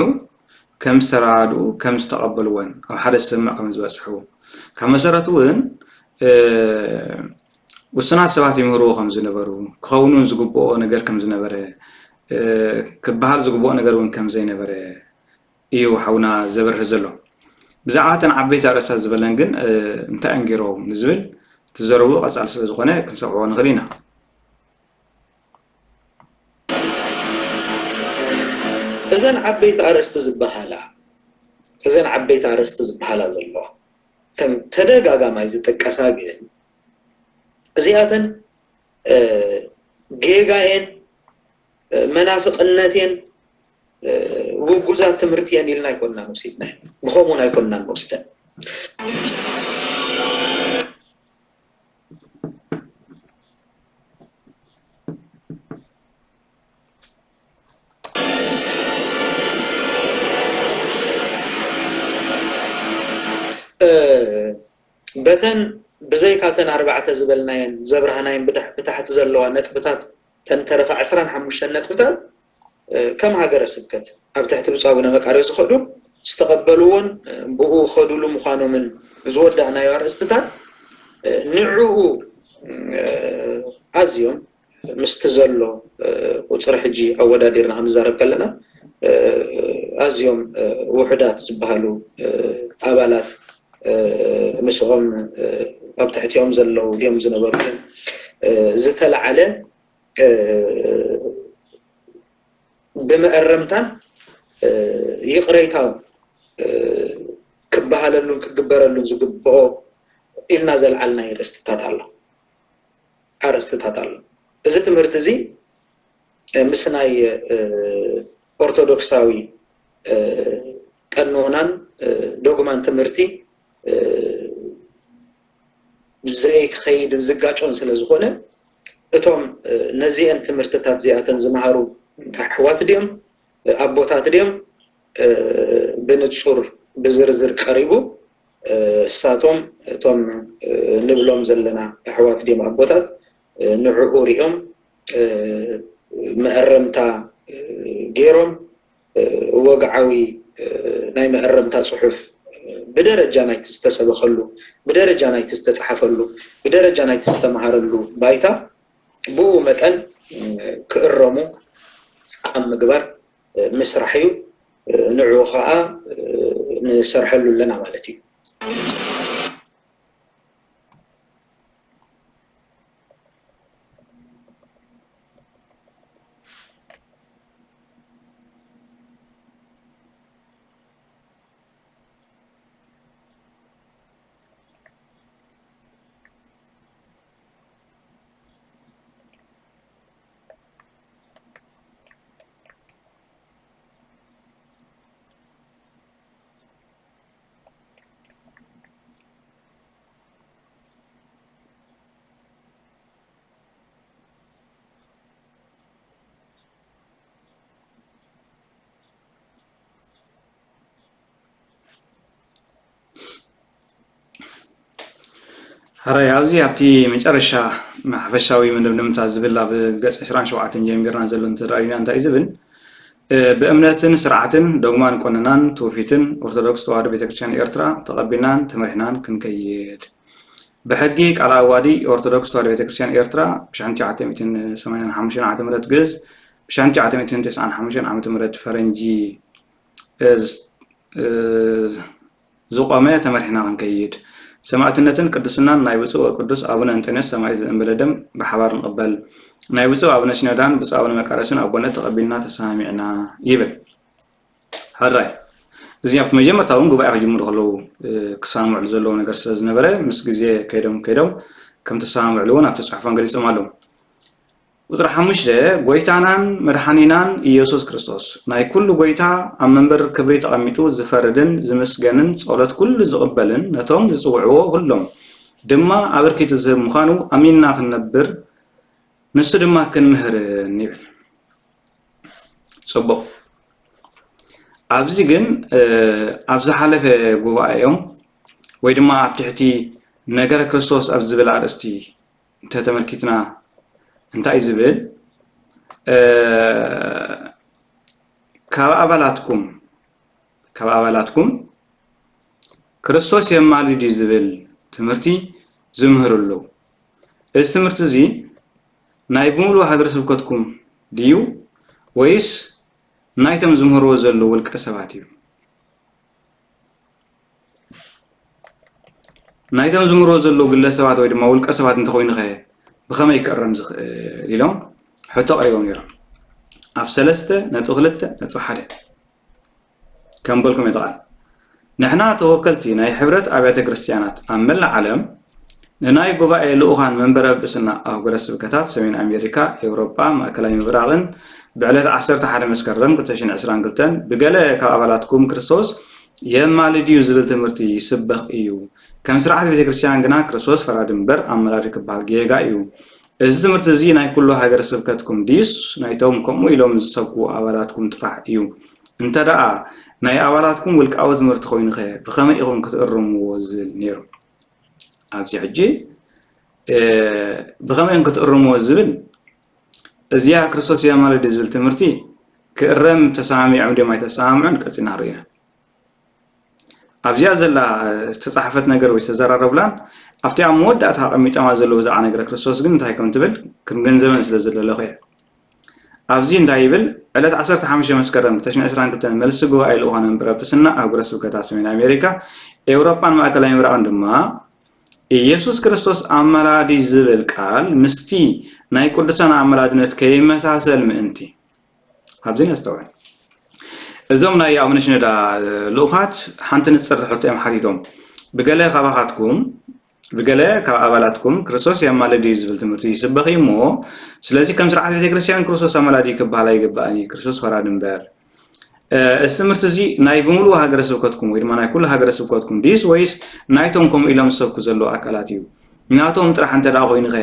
ከም ዝተረዳድኡ፣ ከም ዝተቐበልወን ኣብ ሓደ ስምምዕ ከም ዝበፅሑ ካብ መሰረቱ እውን ውሱናት ሰባት ይምህርዎ ከም ዝነበሩ፣ ክኸውን እውን ዝግብኦ ነገር ከም ዝነበረ፣ ክበሃል ዝግብኦ ነገር እውን ከም ዘይነበረ እዩ ሓውና ዘብርህ ዘሎ። ብዛዕባ እተን ዓበይቲ ኣርእስታት ዝበለን ግን እንታይ እዮም ገይሮም ንዝብል እቲ ዘረብኡ ቀፃሊ ስለ ዝኾነ ክንሰምዕዎ ንኽእል ኢና። እዘን ዓበይቲ ኣርእስቲ ዝበሃላ እዘን ዓበይቲ ኣርእስቲ ዝበሃላ ዘለዋ እተን ተደጋጋማይ ዝጥቀሳ ግን እዚኣተን ጌጋየን መናፍቕነትየን ውጉዛት ትምህርትየን ኢልና ኣይኮንናን ወሲድናየን። ብኸምኡን ኣይኮንናን ንወስደን። በተን ብዘይካተን ኣርባዕተ ዝበልናየን ዘብርሃናየን ብታሕቲ ዘለዋ ነጥብታት ተንተረፋ ዕስራን ሓሙሽተን ነጥብታት ከም ሃገረ ስብከት ኣብ ትሕቲ ብፁዕ ኣቡነ መቃርዮስ ዝኸዱ ዝተቐበልዎን ብኡ ከዱሉ ምዃኖምን ዝወዳእናዮ ኣርእስትታት ንዕኡ ኣዝዮም ምስቲ ዘሎ ቁፅሪ ሕጂ ኣወዳዲርና ክንዛረብ ከለና ኣዝዮም ውሑዳት ዝበሃሉ ኣባላት ምስኦም ኣብ ትሕቲኦም ዘለዉ ድዮም ዝነበሩ ዝተለዓለ ብመእረምታን ይቕሬታውን ክበሃለሉን ክግበረሉን ዝግብኦ ኢልና ዘልዓልናዮ ኣርእስትታት ኣሎ ኣርእስትታት ኣሎ። እዚ ትምህርቲ እዚ ምስ ናይ ኦርቶዶክሳዊ ቀኖናን ዶግማን ትምህርቲ ዘይከይድን ዝጋጮን ስለ ዝኾነ፣ እቶም ነዚአን ትምህርትታት እዚኣተን ዝመሃሩ ኣሕዋት ድዮም ኣቦታት ድዮም ብንጹር ብዝርዝር ቀሪቡ። እሳቶም እቶም ንብሎም ዘለና ኣሕዋት ድዮም ኣቦታት ንዕኡ ሪኦም መእረምታ ገይሮም ወግዓዊ ናይ መእረምታ ጽሑፍ ብደረጃ ናይቲ ዝተሰበኸሉ፣ ብደረጃ ናይቲ ዝተጻሓፈሉ፣ ብደረጃ ናይቲ ዝተምሃረሉ ባይታ ብኡ መጠን ክእረሙ ኣብ ምግባር ምስራሕ እዩ። ንዕኡ ኸኣ ንሰርሐሉ ኣለና ማለት እዩ። ሕራይ ኣብዚ ኣብቲ መጨረሻ ሓፈሻዊ መደምደምታ ዝብል ኣብ ገጽ ዕስራን ሸውዓተን ጀሚርና ዘሎ እንተረኣይና እንታይ እዩ ዝብል? ብእምነትን ስርዓትን ዶግማን ቆነናን ትውፊትን ኦርቶዶክስ ተዋህዶ ቤተክርስትያን ኤርትራ ተቐቢልናን ተመሪሕናን ክንከይድ ብሕጊ ቃል ኣዋዲ ኦርቶዶክስ ተዋህዶ ቤተክርስትያን ኤርትራ ብሽሕን ትሽዓተ ሚእትን ሰማንያን ሓሙሽተን ዓመተ ምህረት ግእዝ ብሽሕን ትሽዓተ ሚእትን ተስዓን ሓሙሽተን ዓመተ ምህረት ፈረንጂ ዝቆመ ተመሪሕና ክንከይድ ሰማእትነትን ቅድስናን ናይ ብፁዕ ወቅዱስ ኣቡነ እንጠንዮስ ሰማይ ዘእንበለ ደም ብሓባር ንቕበል ናይ ብፁዕ ኣቡነ ሲኖዳን ብፁዕ ኣቡነ መቃርዮስን ኣቦነት ተቐቢልና ተሰማሚዕና ይብል። ሕራይ እዚ ኣብቲ መጀመርታ እውን ጉባኤ ክጅምሩ ከለዉ ክሰማምዕሉ ዘለዎ ነገር ስለ ዝነበረ ምስ ግዜ ከይዶም ከይዶም ከም ተሰማምዕሉ እውን ኣብቲ ፅሑፎም ገሊፆም ኣለዉ። ቁፅሪ ሓሙሽተ ጎይታናን መድሓኒናን ኢየሱስ ክርስቶስ ናይ ኩሉ ጎይታ ኣብ መንበር ክብሪ ተቐሚጡ ዝፈርድን ዝምስገንን ጸሎት ኩሉ ዝቕበልን ነቶም ዝጽውዕዎ ኩሎም ድማ ኣበርኪቱ ዝህብ ምዃኑ ኣሚንና ክንነብር ንሱ ድማ ክንምህርን ይብል። ጽቡቕ። ኣብዚ ግን ኣብ ዝሓለፈ ጉባኤኦም ወይ ድማ ኣብ ትሕቲ ነገረ ክርስቶስ ኣብ ዝብል ኣርእስቲ እንተተመልኪትና እንታይ እዩ ዝብል ካብ ኣባላትኩም ካብ ኣባላትኩም ክርስቶስ የማልድ እዩ ዝብል ትምህርቲ ዝምህሩ ኣለዉ። እዚ ትምህርቲ እዚ ናይ ብምሉእ ሃገረ ስብከትኩም ድዩ ወይስ ናይቶም ዝምህርዎ ዘለዉ ውልቀ ሰባት እዩ? ናይቶም ዝምህርዎ ዘለዉ ግለሰባት ወይ ድማ ውልቀ ሰባት እንተኾይኑ ኸ ብኸመይ ክእረም ዝኽእል ኢሎም ሕቶ ኣቕሪቦም ነይሮም። ኣብ ሰለስተ ነጥቢ ክልተ ነጥቢ ሓደ ከም በልኩም የጠቓል። ንሕና ተወከልቲ ናይ ሕብረት ኣብያተ ክርስቲያናት ኣብ መላእ ዓለም ንናይ ጉባኤ ልኡኻን መንበረ ጵጵስና ኣህጉረ ስብከታት ሰሜን ኣሜሪካ፣ ኤውሮጳ፣ ማእከላይ ምብራቕን ብዕለት ዓሰርተ ሓደ መስከረም ክልተ ሽሕን ዕስራን ክልተን ብገለ ካብ ኣባላትኩም ክርስቶስ የማልድ እዩ ዝብል ትምህርቲ ይስበኽ እዩ። ከም ስርዓት ቤተ ክርስቲያን ግና ክርስቶስ ፈራዲ እምበር ኣመላዲ ክበሃል ጌጋ እዩ። እዚ ትምህርቲ እዚ ናይ ኩሉ ሃገረ ስብከትኩም ድዩስ ናይቶም ከምኡ ኢሎም ዝሰብኩ ኣባላትኩም ጥራሕ እዩ? እንተ ደኣ ናይ ኣባላትኩም ውልቃዊ ትምህርቲ ኮይኑኸ ብኸመይ ኢኹም ክትእርምዎ ዝብል ነይሩ። ኣብዚ ሕጂ ብኸመይ እዮም ክትእርምዎ ዝብል እዚኣ ክርስቶስ የማልድ ዝብል ትምህርቲ ክእረም ተሰማሚዖም ድዮም ኣይተሰማምዑን ቀፂልና ንርኢ ኢና። ኣብዚኣ ዘላ ዝተፃሕፈት ነገር ወይ ዝተዘራረብላን ኣብቲ ኣብ መወዳእታ ኣቐሚጦማ ዘለዉ ብዛዕባ ነገረ ክርስቶስ ግን እንታይ ከም ትብል ክንገንዘበን ስለ ዝደለኹ እየ። ኣብዚ እንታይ ይብል? ዕለት ዓሰርተ ሓሙሽተ መስከረም ክልተ ሽሕን ዕስራን ክልተን መልሲ ጉባኤ ልኡኻን መንበረ ጵስና ኣህጉረ ስብከታት ሰሜን ኣሜሪካ፣ ኤውሮጳን ማእከላይ ምብራቕን ድማ ኢየሱስ ክርስቶስ ኣማላዲ ዝብል ቃል ምስቲ ናይ ቅዱሳን ኣማላድነት ከይመሳሰል ምእንቲ ኣብዚ ነስተውዕል። እዞም ናይ ኣቡነ ሽኖዳ ልኡኻት ሓንቲ ንጽርቲ ሕቶ እዮም ሓቲቶም። ብገለ ካባኻትኩም ብገለ ካብ ኣባላትኩም ክርስቶስ የማልድ እዩ ዝብል ትምህርቲ ይስበኽ እዩ እሞ ስለዚ ከም ስርዓት ቤተ ክርስቲያን ክርስቶስ ኣማላዲ ክበሃል ኣይግባእን እዩ። ክርስቶስ ፈራዲ እምበር። እዚ ትምህርቲ እዚ ናይ ብምሉኡ ሃገረ ስብከትኩም ወይ ድማ ናይ ኩሉ ሃገረ ስብከትኩም ድዩስ ወይስ ናይቶም ከምኡ ኢሎም ዝሰብኩ ዘለዉ ኣካላት እዩ? ናቶም ጥራሕ እንተ ደኣ ኮይኑኸ፣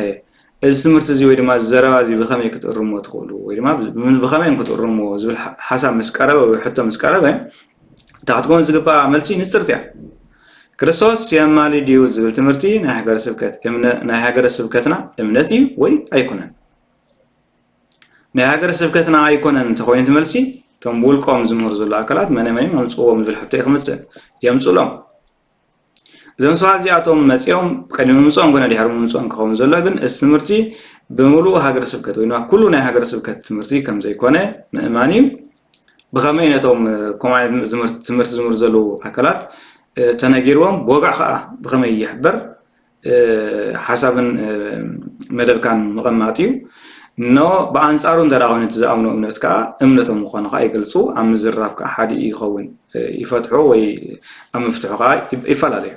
እዚ ትምህርቲ እዚ ወይ ድማ እዚ ዘረባ እዚ ብኸመይ ክትእርሞ ትኽእሉ? ወይ ድማ ብ-፣ ብኸመይ እዮም ክትእርሞ ዝብል ሓ-፣ ሓሳብ ምስ ቀረበ ወይ ሕቶ ምስ ቀረበ፣ እታ ክትከውን ዝግባኣ መልሲ ንጽርቲ እያ። ክርስቶስ የማልድ እዩ ዝብል ትምህርቲ ናይ ሃገረ ስብከት እምነ-፣ ናይ ሃገረ ስብከትና እምነት እዩ ወይ ኣይኮነን? ናይ ሃገረ ስብከትና ኣይኮነን እንተኾይኑ እቲ መልሲ፣ እቶም ብውልቆም ዝምህሩ ዘለዉ ኣካላት መነ መን እዮም ኣምጽእዎም ዝብል ሕቶ እዩ ክምጽእ። የምጽእሎም። እዞም ሰባት እዚኣቶም መጺኦም፣ ቅድሚ ምምጽኦም ኮነ ድሕሪ ምምጽኦም ክኸውን ዘሎ ግን፣ እዚ ትምህርቲ ብምሉእ ሃገረ ስብከት ወይ ድማ ኩሉ ናይ ሃገረ ስብከት ትምህርቲ ከም ዘይኮነ ምእማን እዩ። ብኸመይ ነቶም፣ እ፣ ከምኡ ዓይነት ትምህርቲ፣ ትምህርቲ ዝምህሩ ዘለዉ ኣካላት፣ እ፣ ተነጊርዎም፣ ብወግዒ ኸኣ ብኸመይ ይሕበር፣ እ፣ ሓሳብን፣ እ፣ መደብካን ምቕማጥ እዩ። ኖ፣ ብኣንጻሩ እንተ ደኣ እምኖ እምነት ከኣ እምነቶም ምዃኑ ከኣ ይገልጹ፣ ኣብ ምዝርራብ ከኣ ሓደ ይኸውን፣ እ፣ ይፈትሑ ወይ ኣብ ምፍትሑ ከኣ ይ-፣ ይፈላለዩ።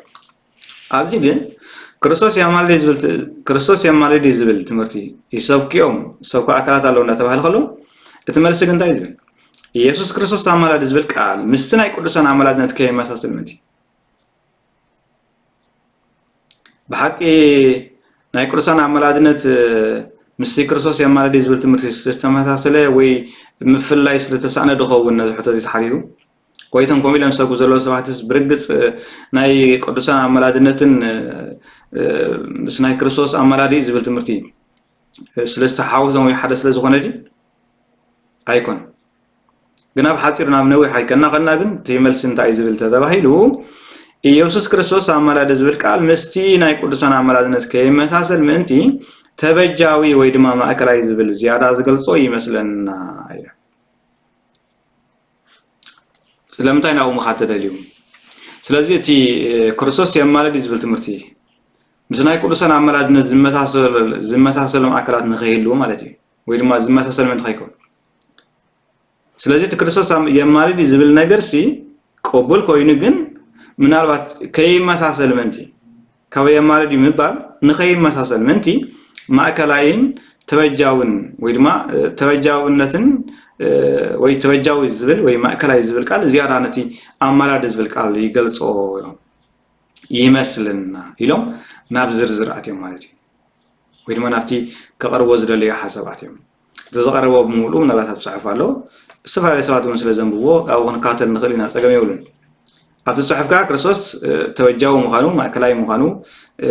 ኣብዚ ግን ክርስቶስ የማልድ ዝብል ት-፣ ክርስቶስ የማልድ እዩ ዝብል ትምህርቲ ይሰብኩ እዮም፣ ዝሰብኩ ኣካላት ኣለዉ እናተባህለ ከሎ፣ እቲ መልሲ ግን እንታይ እዩ ዝብል? ኢየሱስ ክርስቶስ ኣማላዲ ዝብል ቃል ምስቲ ናይ ቅዱሳን ኣማላድነት ከየመሳስል ምእንቲ። ብሓቂ ናይ ቅዱሳን ኣማላድነት፣ እ፣ ምስቲ ክርስቶስ የማልድ እዩ ዝብል ትምህርቲ ዝተመሳሰለ ወይ ምፍላይ ስለተሳእነ ዶ ኸውን ነዚ ሕቶ እዚ ተሓቲቱ? ወይ እቶም ከምኡ ኢሎም ዝሰብኩ ዘለዉ ሰባትስ ብርግጽ፣ እ፣ ናይ ቅዱሳን ኣማላድነትን፣ እ፣ እ፣ ምስ ናይ ክርስቶስ ኣማላዲ እዩ ዝብል ትምህርቲ፣ እ፣ ስለ ዝተሓዋወሰን ወይ ሓደ ስለ ዝኾነ ድዩ? ኣይኮን። ግን ኣብ ሓጺር ናብ ነዊሕ ኣይከና ከና ግን እቲ መልሲ እንታይ እዩ ዝብል ተተባሂሉ፣ ኢየሱስ ክርስቶስ ኣማላዲ ዝብል ቃል ምስቲ ናይ ቅዱሳን ኣማላድነት ከይመሳሰል ምእንቲ ተበጃዊ ወይ ድማ ማእከላይ ዝብል ዝያዳ ዝገልጾ ይመስለና እዩ። ስለምንታይ ናብኡ ምኻድ ተደልዩ? ስለዚ እቲ፣ እ፣ ክርስቶስ የማልድ እዩ ዝብል ትምህርቲ ምስ ናይ ቅዱሳን ኣማላድነት ዝመሳሰል-፣ ዝመሳሰሎም ኣካላት ንኸይህልዉ ማለት እዩ። ወይ ድማ ዝመሳሰል ምእንቲ ከይከውን። ስለዚ እቲ ክርስቶስ ኣም-፣ የማልድ እዩ ዝብል ነገርሲ ቅቡል ኮይኑ ግን ምናልባት ከይመሳሰል ምእንቲ ካብ የማልድ እዩ ምባል ንኸይመሳሰል ምእንቲ ማእከላይን ተበጃውን ወይ ድማ፣ እ፣ ተበጃውነትን፣ እ፣ ወይ ተበጃዊ ዝብል ወይ ማእከላይ ዝብል ቃል ዝያዳ ነቲ ኣማላዲ ዝብል ቃል ይገልጾ ይመስልና ኢሎም ናብ ዝርዝር ኣትዮም ማለት እዩ። ወይ ድማ ናብቲ ከቕርቦ ዝደለዮ ሓሳብ ኣትዮም። እቲ ዝቐረቦ ብምሉኡ ምናልባት ኣብ ጽሑፍ ኣሎ። ዝተፈላለዩ ሰባት እውን ስለ ዘንብብዎ ኣብኡ ክንከታተል ንኽእል ኢና፣ ጸገም የብሉን። ኣብቲ ጽሑፍ ከኣ ክርስቶስ፣ እ፣ ተበጃዊ ምዃኑ፣ ማእከላይ ምዃኑ፣ እ፣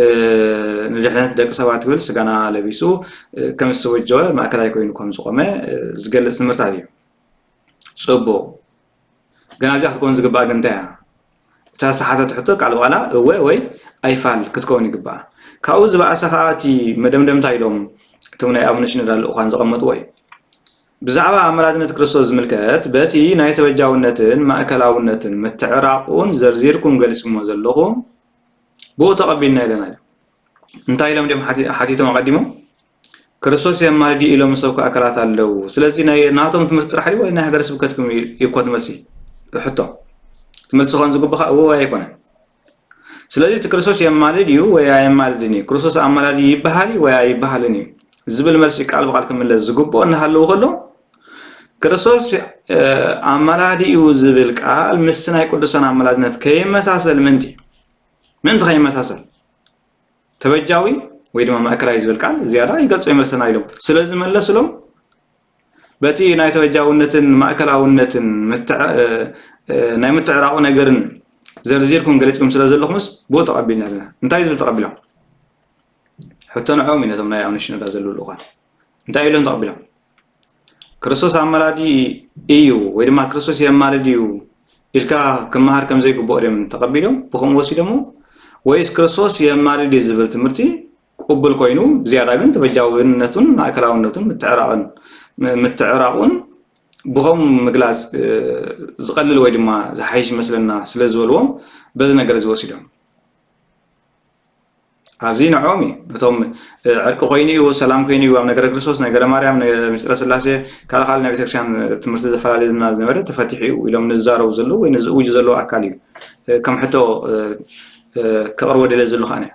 ንድሕነት ደቂ ሰባት ክብል ስጋና ለቢሱ፣ እ፣ ከም ዝተወጀወ ማእከላይ ኮይኑ ከም ዝቖመ፣ እ፣ ዝገልጽ ትምህርታት እዩ። ጽቡቕ። ግን ኣብዚኣ ክትከውን ዝግባኣ ግን እንታይ እያ? እታ ዝተሓተት ሕቶ ቃል ብቓላ እወ ወይ ኣይፋል ክትከውን ይግባኣ። ካብኡ ዝበኣሰ ከኣ እቲ መደምደምታ ኢሎም እቶም ናይ ኣቡነ ሽኖዳ ልኡኻን ዘቐመጥዎ እዩ። ብዛዕባ ኣመላድነት ክርስቶስ ዝምልከት በቲ ናይ ተበጃውነትን ማእከላውነትን ምትዕራቑን ዘርዚርኩም ገሊጽኩሞ ዘለኹም ብኡ ተቐቢልና ኢለና ኢሎም። እንታይ ኢሎም ድዮም ሓቲ-፣ ሓቲቶም ኣቐዲሞም? ክርስቶስ የማልድ ኢሎም ዝሰብኩ ኣካላት ኣለዉ። ስለዚ ናይ ናቶም ትምህርቲ ጥራሕ ድዩ ወይ ናይ ሃገረ ስብከትኩም እዩ? እዩ እኮ እቲ መልሲ። ሕቶ። እቲ መልሲ ክኸውን ዝግብኻ እወ ወይ ኣይኮነን። ስለዚ እቲ ክርስቶስ የማልድ እዩ ወይ ኣየማልድን እዩ፣ ክርስቶስ ኣማላዲ ይበሃል እዩ ወይ ኣይበሃልን እዩ ዝብል መልሲ ቃል ብቃል ክምለስ ዝግብኦ እናሃለዉ ከሎ፣ ክርስቶስ፣ እ፣ ኣማላዲ እዩ ዝብል ቃል ምስቲ ናይ ቅዱሳን ኣማላድነት ከይመሳሰል ምእንቲ፣ ምእንቲ ከይመሳሰል፣ ተበጃዊ ወይ ድማ ማእከላይ ዝብል ቃል ዝያዳ ይገልጾ ይመስለና ኢሎም ስለ ዝመለስሎም፣ በቲ ናይ ተበጃውነትን ማእከላውነትን ምትዕ-፣ እ፣ እ፣ ናይ ምትዕራቑ ነገርን ዘርዚርኩም ገሊጽኩም ስለ ዘለኹምስ ብኡ ተቐቢልና ኣለና። እንታይ ዝብል ተቐቢሎም? ሕቶ ንዕኦም እዩ ነቶም ናይ ኣቡነ ሽኖዳ ዘለዉ ልኡኻን። እንታይ ኢሎም ተቐቢሎም? ክርስቶስ ኣማላዲ እዩ ወይ ድማ ክርስቶስ የማልድ እዩ ኢልካ ክመሃር ከም ዘይግብኦ ድዮም ተቐቢሎም ብኸምኡ ወሲዶሞ? ወይስ ክርስቶስ የማልድ እዩ ዝብል ትምህርቲ ቅቡል ኮይኑ፣ ብዝያዳ ግን ተበጃውነቱን ማእከላውነቱን ምትዕራቕን፣ ም-፣ ምትዕራቑን ብኸምኡ ምግላጽ፣ እ፣ ዝቐልል ወይ ድማ ዝሓይሽ ይመስለና ስለ ዝበልዎም በዚ ነገር እዚ ወሲዶም። ኣብዚ ንዕኦም እዩ። ነቶም፣ እ፣ ዕርቂ ኮይኑ እዩ፣ ሰላም ኮይኑ እዩ፣ ኣብ ነገረ ክርስቶስ፣ ነገረ ማርያም፣ ነ-፣ ምስጢረ ስላሴ፣ ካልእ ካልእ ናይ ቤተክርስትያን ትምህርቲ ዘፈላለየና ዝነበረ ተፈቲሑ እዩ ኢሎም ንዛረቡ ዘለዉ ወይ ንዝእውጁ ዘለዉ ኣካል እዩ፣ እ፣ ከም ሕቶ፣ እ፣ እ፣ ከቕርቦ ደልየ ዘለኹ ኣነ።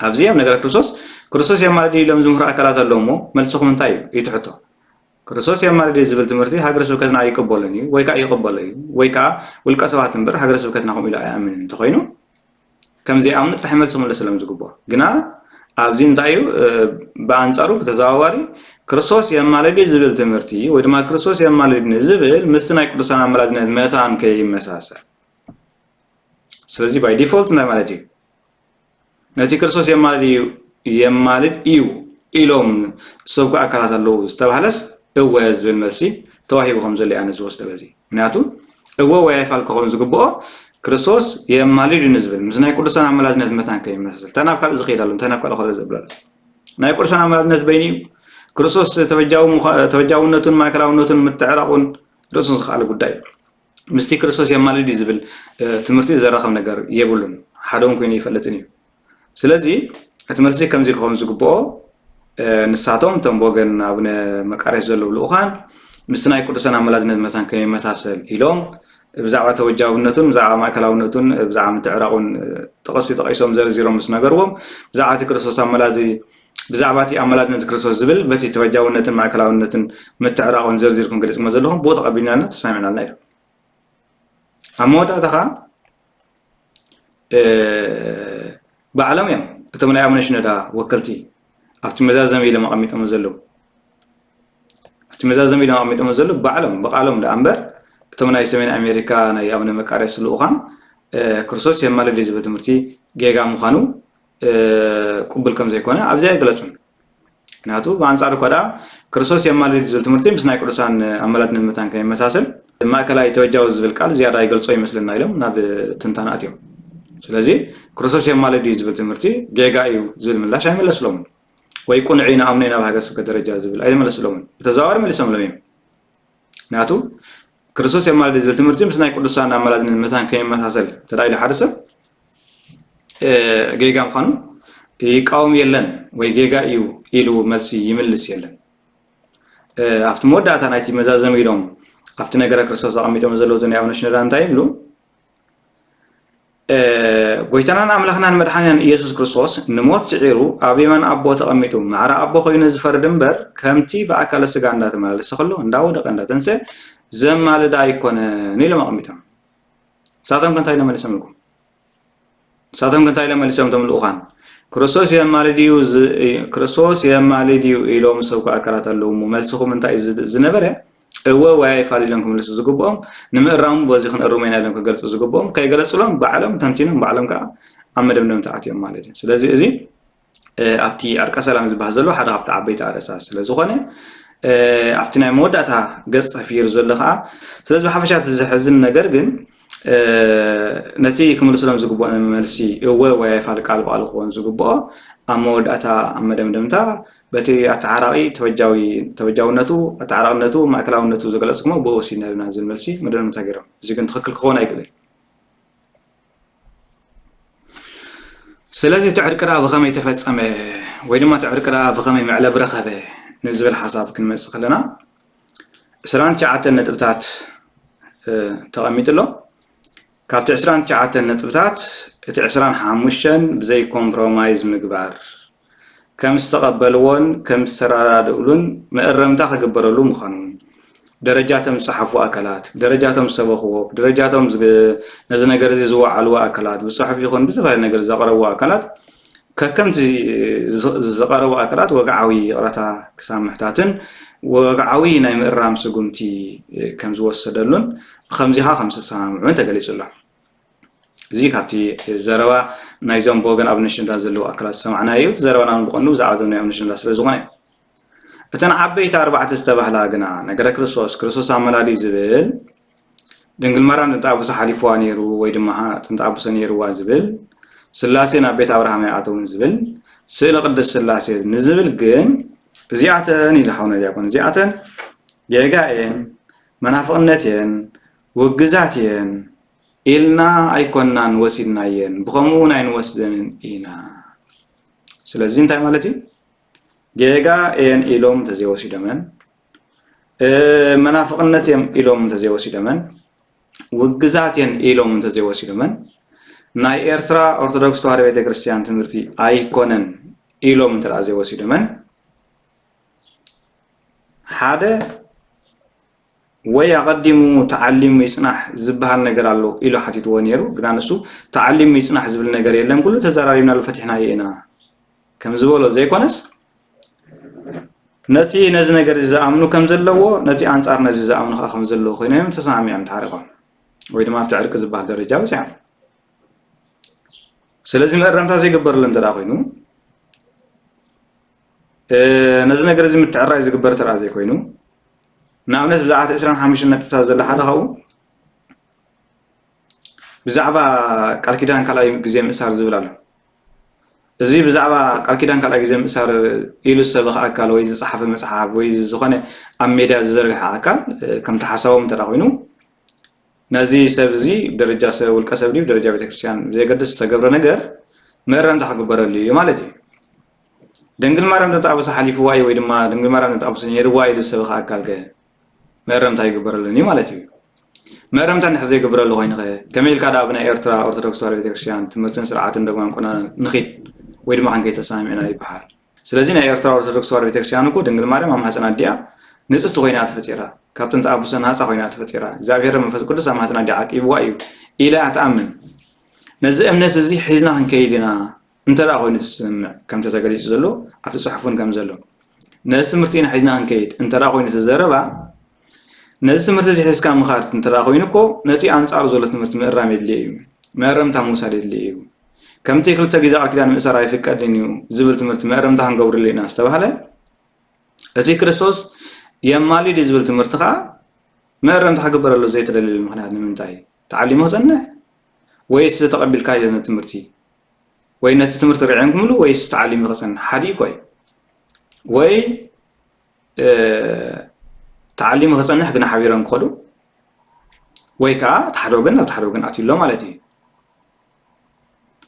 ኣብዚ ኣብ ነገረ ክርስቶስ፣ ክርስቶስ የማልድ እዩ ኢሎም ዝምህሩ ኣካላት ኣለዉ እሞ፣ መልስኹም እንታይ እዩ? እዩ እቲ ሕቶ። ክርስቶስ የማልድ እዩ ዝብል ትምህርቲ ሃገረ ስብከትና ኣይቅበሎን እዩ፣ ወይ ከኣ ይቕበሎ እዩ፣ ወይ ከኣ ውልቀ ሰባት እምበር ሃገረ ስብከትና ከምኡ ኢሉ ኣይኣምንን እንተኾይኑ፣ ከምዚኣምኑ ጥራሕ መልሲ ክምለሰሎም ዝግብኦ። ግና ኣብዚ እንታይ እዩ? ብኣንጻሩ ብተዘዋዋሪ ክርስቶስ የማልድ እዩ ዝብል ትምህርቲ ወይ ድማ ክርስቶስ የማልድ እዩ ዝብል ምስቲ ናይ ቅዱሳን ኣማላድነት መታን ከይመሳሰል። ስለዚ ባይ ዲፎልት እንታይ ማለት እዩ? ነቲ ክርስቶስ የማልድ እዩ የማልድ እዩ ኢሎም ዝሰብኩ ኣካላት ኣለዉ ዝተባህለስ እወ ዝብል መልሲ ተዋሂቡ ከም ዘሎ ኣነ ዝወስደ በዚ። ምክንያቱ እወ ወይ ኣይፋል ክኸውን ዝግብኦ ክርስቶስ የማልድ እዩ ንዝብል ምስ ናይ ቅዱሳን ኣማላድነት መታን ከይመሳሰል እንታይ ናብ ካልእ ዝኸይድ ኣሎ እንታይ ናብ ካልእ ከሎ ዘብላል ናይ ቅዱሳን ኣማላድነት በይኑ እዩ። ክርስቶስ ተበጃውነቱን ማእከላውነቱን ምትዕራቑን ርእሱን ዝኸኣለ ጉዳይ እዩ። ምስቲ ክርስቶስ የማልድ እዩ ዝብል ትምህርቲ ዘራኸብ ነገር የብሉን። ሓደ እውን ኮይኑ ይፈልጥን እዩ። ስለዚ እቲ መልሲ ከምዚ ክኸውን ዝግብኦ ንሳቶም እቶም ብወገን ኣቡነ መቃርዮስ ዘለዉ ልኡኻን ምስቲ ናይ ቅዱሳን ኣማላድነት መታን ከይመሳሰል ኢሎም ብዛዕባ ተወጃብነቱን ብዛዕባ ማእከላውነቱን ብዛዕባ ምትዕራቑን ጥቕሲ ጠቒሶም ዘርዚሮም ምስ ነገርዎም ብዛዕባ እቲ ክርስቶስ ኣመላዲ ብዛዕባ እቲ ኣመላድነት ክርስቶስ ዝብል በቲ ተወጃውነትን ማእከላውነትን ምትዕራቑን ዘርዚርኩም ገሊጽሞ ዘለኹም ብኡ ተቐቢልናልና ተሰማሚዕናልና ኢሎም ኣብ መወዳእታ ከዓ ባዕሎም እዮም እቶም ናይ ኣቡነ ሽኖዳ ወከልቲ ኣብቲ መዛዘሚ ኢሎም ኣቐሚጦም ዘለዉ ኣብቲ መዛዘሚ ኢሎም ኣቐሚጦም ዘለዉ ባዕሎም ብቃሎም ደኣ እምበር እቶም ናይ ሰሜን ኣሜሪካ ናይ ኣቡነ መቃርዮስ ልኡኻን ክርስቶስ የማልድ ዝብል ትምህርቲ ጌጋ ምዃኑ ቅቡል ከም ዘይኮነ ኣብዚ ኣይገለጹን። ምክንያቱ ብኣንጻሩ እኳ ደኣ ክርስቶስ የማልድ ዝብል ትምህርቲ ምስ ናይ ቅዱሳን ኣመላድነት መታን ከይመሳሰል ማእከላይ ተበጃዊ ዝብል ቃል ዝያዳ ይገልጾ ይመስለና ኢሎም ናብ ትንታነ ኣትዮም። ስለዚ ክርስቶስ የማልድ እዩ ዝብል ትምህርቲ ጌጋ እዩ ዝብል ምላሽ ኣይመለስሎምን። ወይ ቁኑዕ ኢና ኣምነ ናብ ሃገር ስብከት ደረጃ ዝብል ኣይመለስሎምን። ብተዘዋዋሪ መሊሶምሎም እዮም። ምክንያቱ ክርስቶስ የማልድ ዝብል ትምህርቲ ምስ ናይ ቅዱሳን ኣማላድነት መታን ከይመሳሰል ተዳኢሉ ሓደ ሰብ ጌጋ ምዃኑ ይቃወም የለን ወይ ጌጋ እዩ ኢሉ መልሲ ይምልስ የለን። ኣብቲ መወዳእታ ናይቲ መዛዘሚ ኢሎም ኣብቲ ነገረ ክርስቶስ ኣቐሚጦም ዘለዉ ናይ ኣቡነ ሽኖዳ እንታይ ይብሉ? ጎይታናን ኣምላኽናን መድሓኒናን ኢየሱስ ክርስቶስ ንሞት ስዒሩ ኣብ የማን ኣቦ ተቐሚጡ ማዕረ ኣቦ ኮይኑ ዝፈርድ እምበር ከምቲ ብኣካለ ስጋ እንዳተመላለሰ ከሎ እንዳወደቀ እንዳተንሰ ዘማልድ ኣይኮነን ኢሎም ኣቐሚጦም። ንሳቶም ከ እንታይ ኢሎም መሊሶምልኩም? ንሳቶም ከ እንታይ ኢሎም መሊሶም እቶም ልኡኻን? ክርስቶስ የማልድ እዩ ክርስቶስ የማልድ እዩ ኢሎም ዝሰብኩ ኣካላት ኣለዉ እሞ መልስኹም እንታይ እዩ ዝነበረ? እወ ወይ ኣይፋል ኢሎም ክምልሱ ዝግብኦም ንምእራሙ በዚ ክንእርሞ ኢና ኢሎም ክገልፁ ዝግብኦም ከይገለፁሎም ባዕሎም ተንቲኖም ባዕሎም ከዓ ኣብ መደምደምታ ኣትዮም ማለት እዩ። ስለዚ እዚ ኣብቲ ዕርቀ ሰላም ዝበሃል ዘሎ ሓደ ካብቲ ዓበይቲ ኣርእስታት ስለ ዝኾነ ኣብቲ ናይ መወዳእታ ገፅ ተፍይሩ ዘሎ ከዓ ስለዚ ብሓፈሻ እቲ ዘሕዝን ነገር ግን ነቲ ክምልስሎም ዝግብኦ መልሲ እወ ወይ ኣይፋል ቃል ብቃል ክኾን ዝግብኦ ኣብ መወዳእታ ኣብ መደምደምታ በቲ ኣተዓራቒ ተበጃዊ ተበጃውነቱ ኣተዓራቕነቱ ማእከላውነቱ ዝገለፅኩሞ ብኡ ወሲድና ኣለና ዝብል መልሲ መደምደምታ ገይሮም። እዚ ግን ትኽክል ክኸውን ኣይክእልን። ስለዚ እቲ ዕርቂ ደኣ ብኸመይ ተፈጸመ ወይ ድማ እቲ ዕርቂ ደኣ ብኸመይ መዕለብ ረኸበ ንዝብል ሓሳብ ክንመጽእ ከለና ዕስራን ትሽዓተን ነጥብታት ተቐሚጡ ኣሎ። ካብቲ ዕስራን ትሽዓተን ነጥብታት እቲ ዕስራን ሓሙሽተን ብዘይ ኮምፕሮማይዝ ምግባር ከም ዝተቐበልዎን ከም ዝተረዳድእሉን መእረምታ ክግበረሉ ምዃኑ፣ ደረጃቶም ዝጸሓፉ ኣካላት፣ ብደረጃቶም ዝሰበኽዎ፣ ብደረጃቶም ነዚ ነገር እዚ ዝወዓልዎ ኣካላት፣ ብጽሑፍ ይኹን ብዝፈላለየ ነገር ዘቕረብዎ ኣካላት ከከምቲ ዝቐረቡ ኣካላት ወግዓዊ ይቕረታ ክሳብ ምሕታትን ወግዓዊ ናይ ምእራም ስጉምቲ ከም ዝወሰደሉን ብኸምዚ ኸኣ ከም ዝተሰማምዑን ተገሊጹ ኣሎ። እዚ ካብቲ ዘረባ ናይዞም ብወገን ኣቡነ ሽኖዳ ዘለዉ ኣካላት ዝሰማዕናዮ እዩ። እቲ ዘረባና እውን ብቐንዱ ብዛዕባ እዞም ናይ ኣቡነ ሽኖዳ ስለ ዝኾነ እዩ። እተን ዓበይቲ ኣርባዕተ ዝተባህላ ግና ነገረ ክርስቶስ፣ ክርስቶስ ኣመላዲ ዝብል ድንግል ማርያም ጥንተ ኣቡሰ ሓሊፍዋ ነይሩ ወይ ድማ ጥንተ ኣቡሰ ነይርዋ ዝብል ስላሴ ናብ ቤት ኣብርሃም ኣይኣተውን ዝብል ስእሊ ቅድስት ስላሴ ንዝብል ግን እዚኣተን ኢሉ ሓውና ዲያቆን እዚኣተን ጌጋ እየን፣ መናፍቕነት እየን፣ ውግዛት እየን ኢልና ኣይኮናን ወሲድናየን፣ ብኸምኡ እውን ኣይንወስደንን ኢና። ስለዚ እንታይ ማለት እዩ? ጌጋ እየን ኢሎም እንተዘይወሲዶመን፣ መናፍቕነት እዮም ኢሎም እንተዘይወሲዶመን፣ ውግዛት እየን ኢሎም እንተዘይወሲዶመን፣ ናይ ኤርትራ ኦርቶዶክስ ተዋህዶ ቤተክርስትያን ትምህርቲ ኣይኮነን ኢሎም እንተ ዘይወሲዶመን፣ ሓደ ወይ ኣቐዲሙ ተዓሊሙ ይጽናሕ ዝበሃል ነገር ኣሎ ኢሉ ሓቲትዎ ነይሩ። ግና ንሱ ተዓሊሙ ይጽናሕ ዝብል ነገር የለን፣ ኩሉ ተዘራሪብናሉ ፈቲሕናዮ ኢና ከም ዝበሎ ዘይኮነስ፣ ነቲ ነዚ ነገር እዚ ዝኣምኑ ከም ዘለዎ፣ ነቲ ኣንጻር ነዚ ዝኣምኑ ከዓ ከም ዘለዎ ኮይኖም እዮም ተሰማሚዖም ተዓሪቖም፣ ወይ ድማ ኣብቲ ዕርቂ ዝበሃል ደረጃ በጺሖም። ስለዚ መእረምታ ዘይግበረሉ እንተ ደኣ ኮይኑ፣ ነዚ ነገር እዚ ምትዕራይ ዝግበር ተራ ዘይኮይኑ፣ ንኣብነት ብዛዕባ ዕስራን ሓሙሽተን ነጥብታት ዘሎ ሓደ ካብኡ ብዛዕባ ቃል ኪዳን ካልኣይ ግዜ ምእሳር ዝብል ኣሎ። እዚ ብዛዕባ ቃል ኪዳን ካልኣይ ግዜ ምእሳር ኢሉ ዝሰበኸ ኣካል ወይ ዝጸሓፈ መጽሓፍ ወይ ዝኾነ ኣብ ሜድያ ዝዘርግሐ ኣካል ከምቲ ሓሳቦም እንተ ኮይኑ፣ ነዚ ሰብ እዚ ብደረጃ ሰብ ውልቀ ሰብ ድዩ ብደረጃ ቤተክርስትያን ብዘየገድስ ዝተገብረ ነገር መእረምታ ክግበረሉ እዩ ማለት እዩ። ድንግል ማርያም ተጣብሳ ሓሊፍዋ እዩ ወይ ድማ ድንግል ማርያም ተጣብሳ ነይርዋ ኢሉ ዝሰበኸ ኣካል ከ መእረምታ ይግበረሉን እዩ ማለት እዩ። መእረምታ እንድሕር ዘይግበረሉ ኮይኑ ከ ከመይ ኢልካ ደኣ ብናይ ኤርትራ ኦርቶዶክስ ተዋህዶ ቤተክርስትያን ትምህርትን ስርዓትን ደግማን ቆናና ንኺድ ወይ ድማ ክንከይ ተሰማሚዕና ይበሃል። ስለዚ ናይ ኤርትራ ኦርቶዶክስ ተዋህዶ ቤተክርስትያን እኮ ድንግል ማርያም ኣብ ማህፀና ኣዲኣ ንጽስቲ ኮይና ተፈጢራ፣ ካብተን ተኣብሶ ናጻ ኮይና ተፈጢራ፣ እግዚኣብሔር መንፈስ ቅዱስ ኣብ ማህፀና ኣዲኣ ዓቂብዋ እዩ ኢላ እያ ትኣምን። ነዚ እምነት እዚ ሒዝና ክንከይድ ኢና እንተ ደኣ ኮይኑ ትስምዕ፣ ከምቲ ተገሊጹ ዘሎ ኣብቲ ጽሑፍ እውን ከም ዘሎ ነዚ ትምህርቲ ኢና ሒዝና ክንከይድ እንተ ደኣ ኮይኑ እቲ ዘረባ፣ ነዚ ትምህርቲ እዚ ሒዝካ ምኻድ እንተ ደኣ ኮይኑ እኮ ነቲ ኣንጻሩ ዘሎ ትምህርቲ ምእራም የድልዮ እዩ። መእረምታ ምውሳድ የድልዮ እዩ። ከምቲ ክልተ ግዜ ቃል ኪዳን ምእሳር ኣይፍቀድን እዩ ዝብል ትምህርቲ መእረምታ ክንገብርሉ ኢና ዝተባህለ፣ እቲ ክርስቶስ የማልድ እዩ ዝብል ትምህርቲ ከዓ መእረምታ ክግበረሉ ዘይተደለየሉ ምኽንያት ንምንታይ? ተዓሊሙ ክጸንሕ ወይስ ተቐቢልካዮ ነቲ ትምህርቲ? ወይ ነቲ ትምህርቲ ርዒንኩምሉ ወይስ ተዓሊሙ ክጸንሕ? ሓዲኡ እኮ እዩ። ወይ ተዓሊሙ ክጸንሕ ግና ሓቢሮም ክኸዱ ወይ ከዓ እቲ ሓደ ወገን ናብቲ ሓደ ወገን ኣትዩ ኣሎ ማለት እዩ።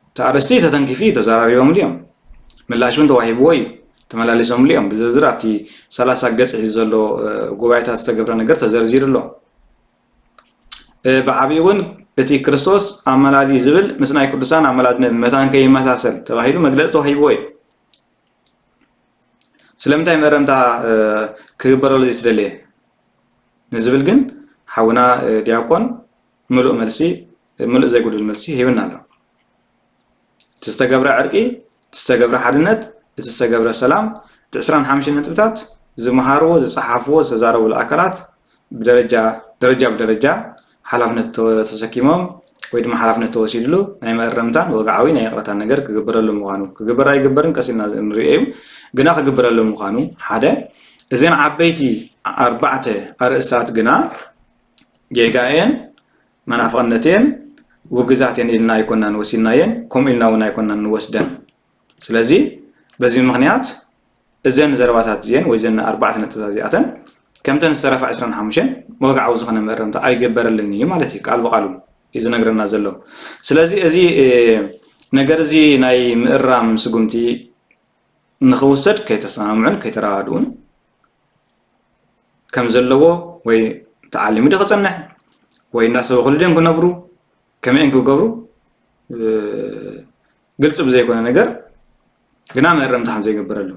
እቲ ኣርእስቲ ተተንኪፉ እዩ፣ ተዘራሪቦምሉ እዮም። ምላሽ እውን ተዋሂብዎ እዩ፣ ተመላሊሶምሉ እዮም። ብዝርዝር ኣብቲ ሰላሳ ገጽ ሒዙ ዘሎ ጉባኤታት ዝተገብረ ነገር ተዘርዚሩ ኣሎ። ብዓብዩ እውን እቲ ክርስቶስ ኣመላዲ ዝብል ምስ ናይ ቅዱሳን ኣመላድነት መታን ከይመሳሰል ተባሂሉ መግለጺ ተዋሂብዎ እዩ። ስለምንታይ መእረምታ ክግበረሉ ዘይተደለየ ንዝብል ግን ሓውና ዲያቆን ምሉእ መልሲ፣ ምሉእ ዘይጉድል መልሲ ሂብና ኣሎ። እቲ ዝተገብረ ዕርቂ፣ እቲ ዝተገብረ ሓድነት፣ እቲ ዝተገብረ ሰላም፣ እቲ ዕስራን ሓሙሽተን ነጥብታት ዝመሃርዎ፣ ዝጸሓፍዎ፣ ዝተዛረብሉ ኣካላት ብደረጃ ደረጃ ብደረጃ ሓላፍነት ተሰኪሞም ወይ ድማ ሓላፍነት ተወሲድሉ ናይ መእረምታን ወግዓዊ ናይ ይቕረታን ነገር ክግበረሉ ምዃኑ፣ ክግበር ኣይግበርን ቀስ ኢልና ንሪኦ እዩ፣ ግና ክግበረሉ ምዃኑ ሓደ። እዘን ዓበይቲ ኣርባዕተ ኣርእስታት ግና ጌጋ እየን፣ መናፍቕነት እየን፣ ውግዛት እየን ኢልና ኣይኮናን ወሲድናየን፣ ከምኡ ኢልና እውን ኣይኮናን ንወስደን። ስለዚ በዚ ምኽንያት እዘን ዘረባታት እዚአን ወይ እዘን ኣርባዕተ ነጥብታት እዚኣተን ከምተን ዝተረፋ ዕስራን ሓሙሽተን ወግዓዊ ዝኾነ መእረምታ ኣይገበረልን እዩ ማለት እዩ። ቃል ብቃሉ እዩ ዝነግረና ዘሎ። ስለዚ እዚ ነገር እዚ ናይ ምእራም ስጉምቲ ንኽውሰድ ከይተሰማምዑን ከይተረዳድኡን ከም ዘለዎ ወይ ተዓሊሙ ዶ ክጸንሕ ወይ እናሰበኹሉ ድዮም ክነብሩ ከመይን ክገብሩ ግልፂ ብዘይኮነ ነገር ግና መእረምታ ከም ዘይግበረሉ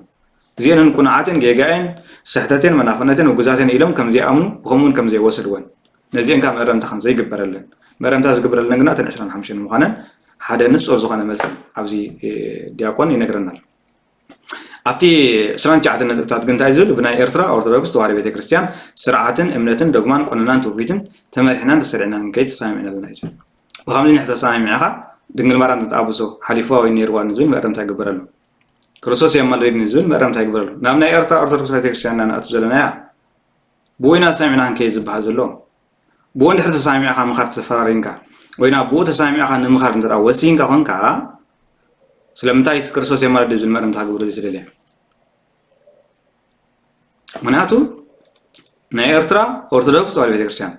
እዚአንን ቁኑዓትን ጌጋኤን ስሕተቴን መናፍነትን ውጉዛቴን ኢሎም ከም ዘይኣምኑ ብኸምኡውን ከም ዘይወሰድወን ነዚአን ከዓ መእረምታ ከም ዘይግበረለን መእረምታ ዝግበረለን ግና እተን ዕስራን ሓሙሽተን ምዃነን ሓደ ንፁር ዝኾነ መልሲ ኣብዚ ዲያቆን ይነግረናል። ኣብቲ ዕስራን ትሽዓተን ነጥብታት ግን እንታይ ዝብል ብናይ ኤርትራ ኦርቶዶክስ ተዋህዶ ቤተክርስትያን ስርዓትን እምነትን ዶግማን ቆነናን ትውፊትን ተመሪሕናን ተሰሪዕናን ክንከይድ ተሰማሚዕና ኣለና እዩ ዝብል። ብኸምዚ ንሕ ተሰማሚዕኻ ድንግል ማርያም ተጣብሶ ሓሊፍዋ ወይ ነይርዋ ንዝብል መእረምታ ይግበረሉ። ክርስቶስ የማልደኒ ንዝብል መእረምታ ይግበረሉ። ናብ ናይ ኤርትራ ኦርቶዶክስ ቤተክርስትያን ኢና ንኣቱ ዘለና እያ። ብኡ ኢና ተሰማሚዕና ክንከይድ ዝበሃል ዘሎ። ብኡ እንድሕር ተሰማሚዕኻ ምኻድ ተፈራሪምካ ወይ ናብ ብኡ ተሰማሚዕኻ ንምኻድ እንተ ወሲንካ ኮንካ ስለምንታይ እቲ ክርስቶስ የማልድ ዝብል መእረምታ ክገብሮ ዘይተደልየ? ምክንያቱ ናይ ኤርትራ ኦርቶዶክስ ተዋህዶ ቤተክርስትያን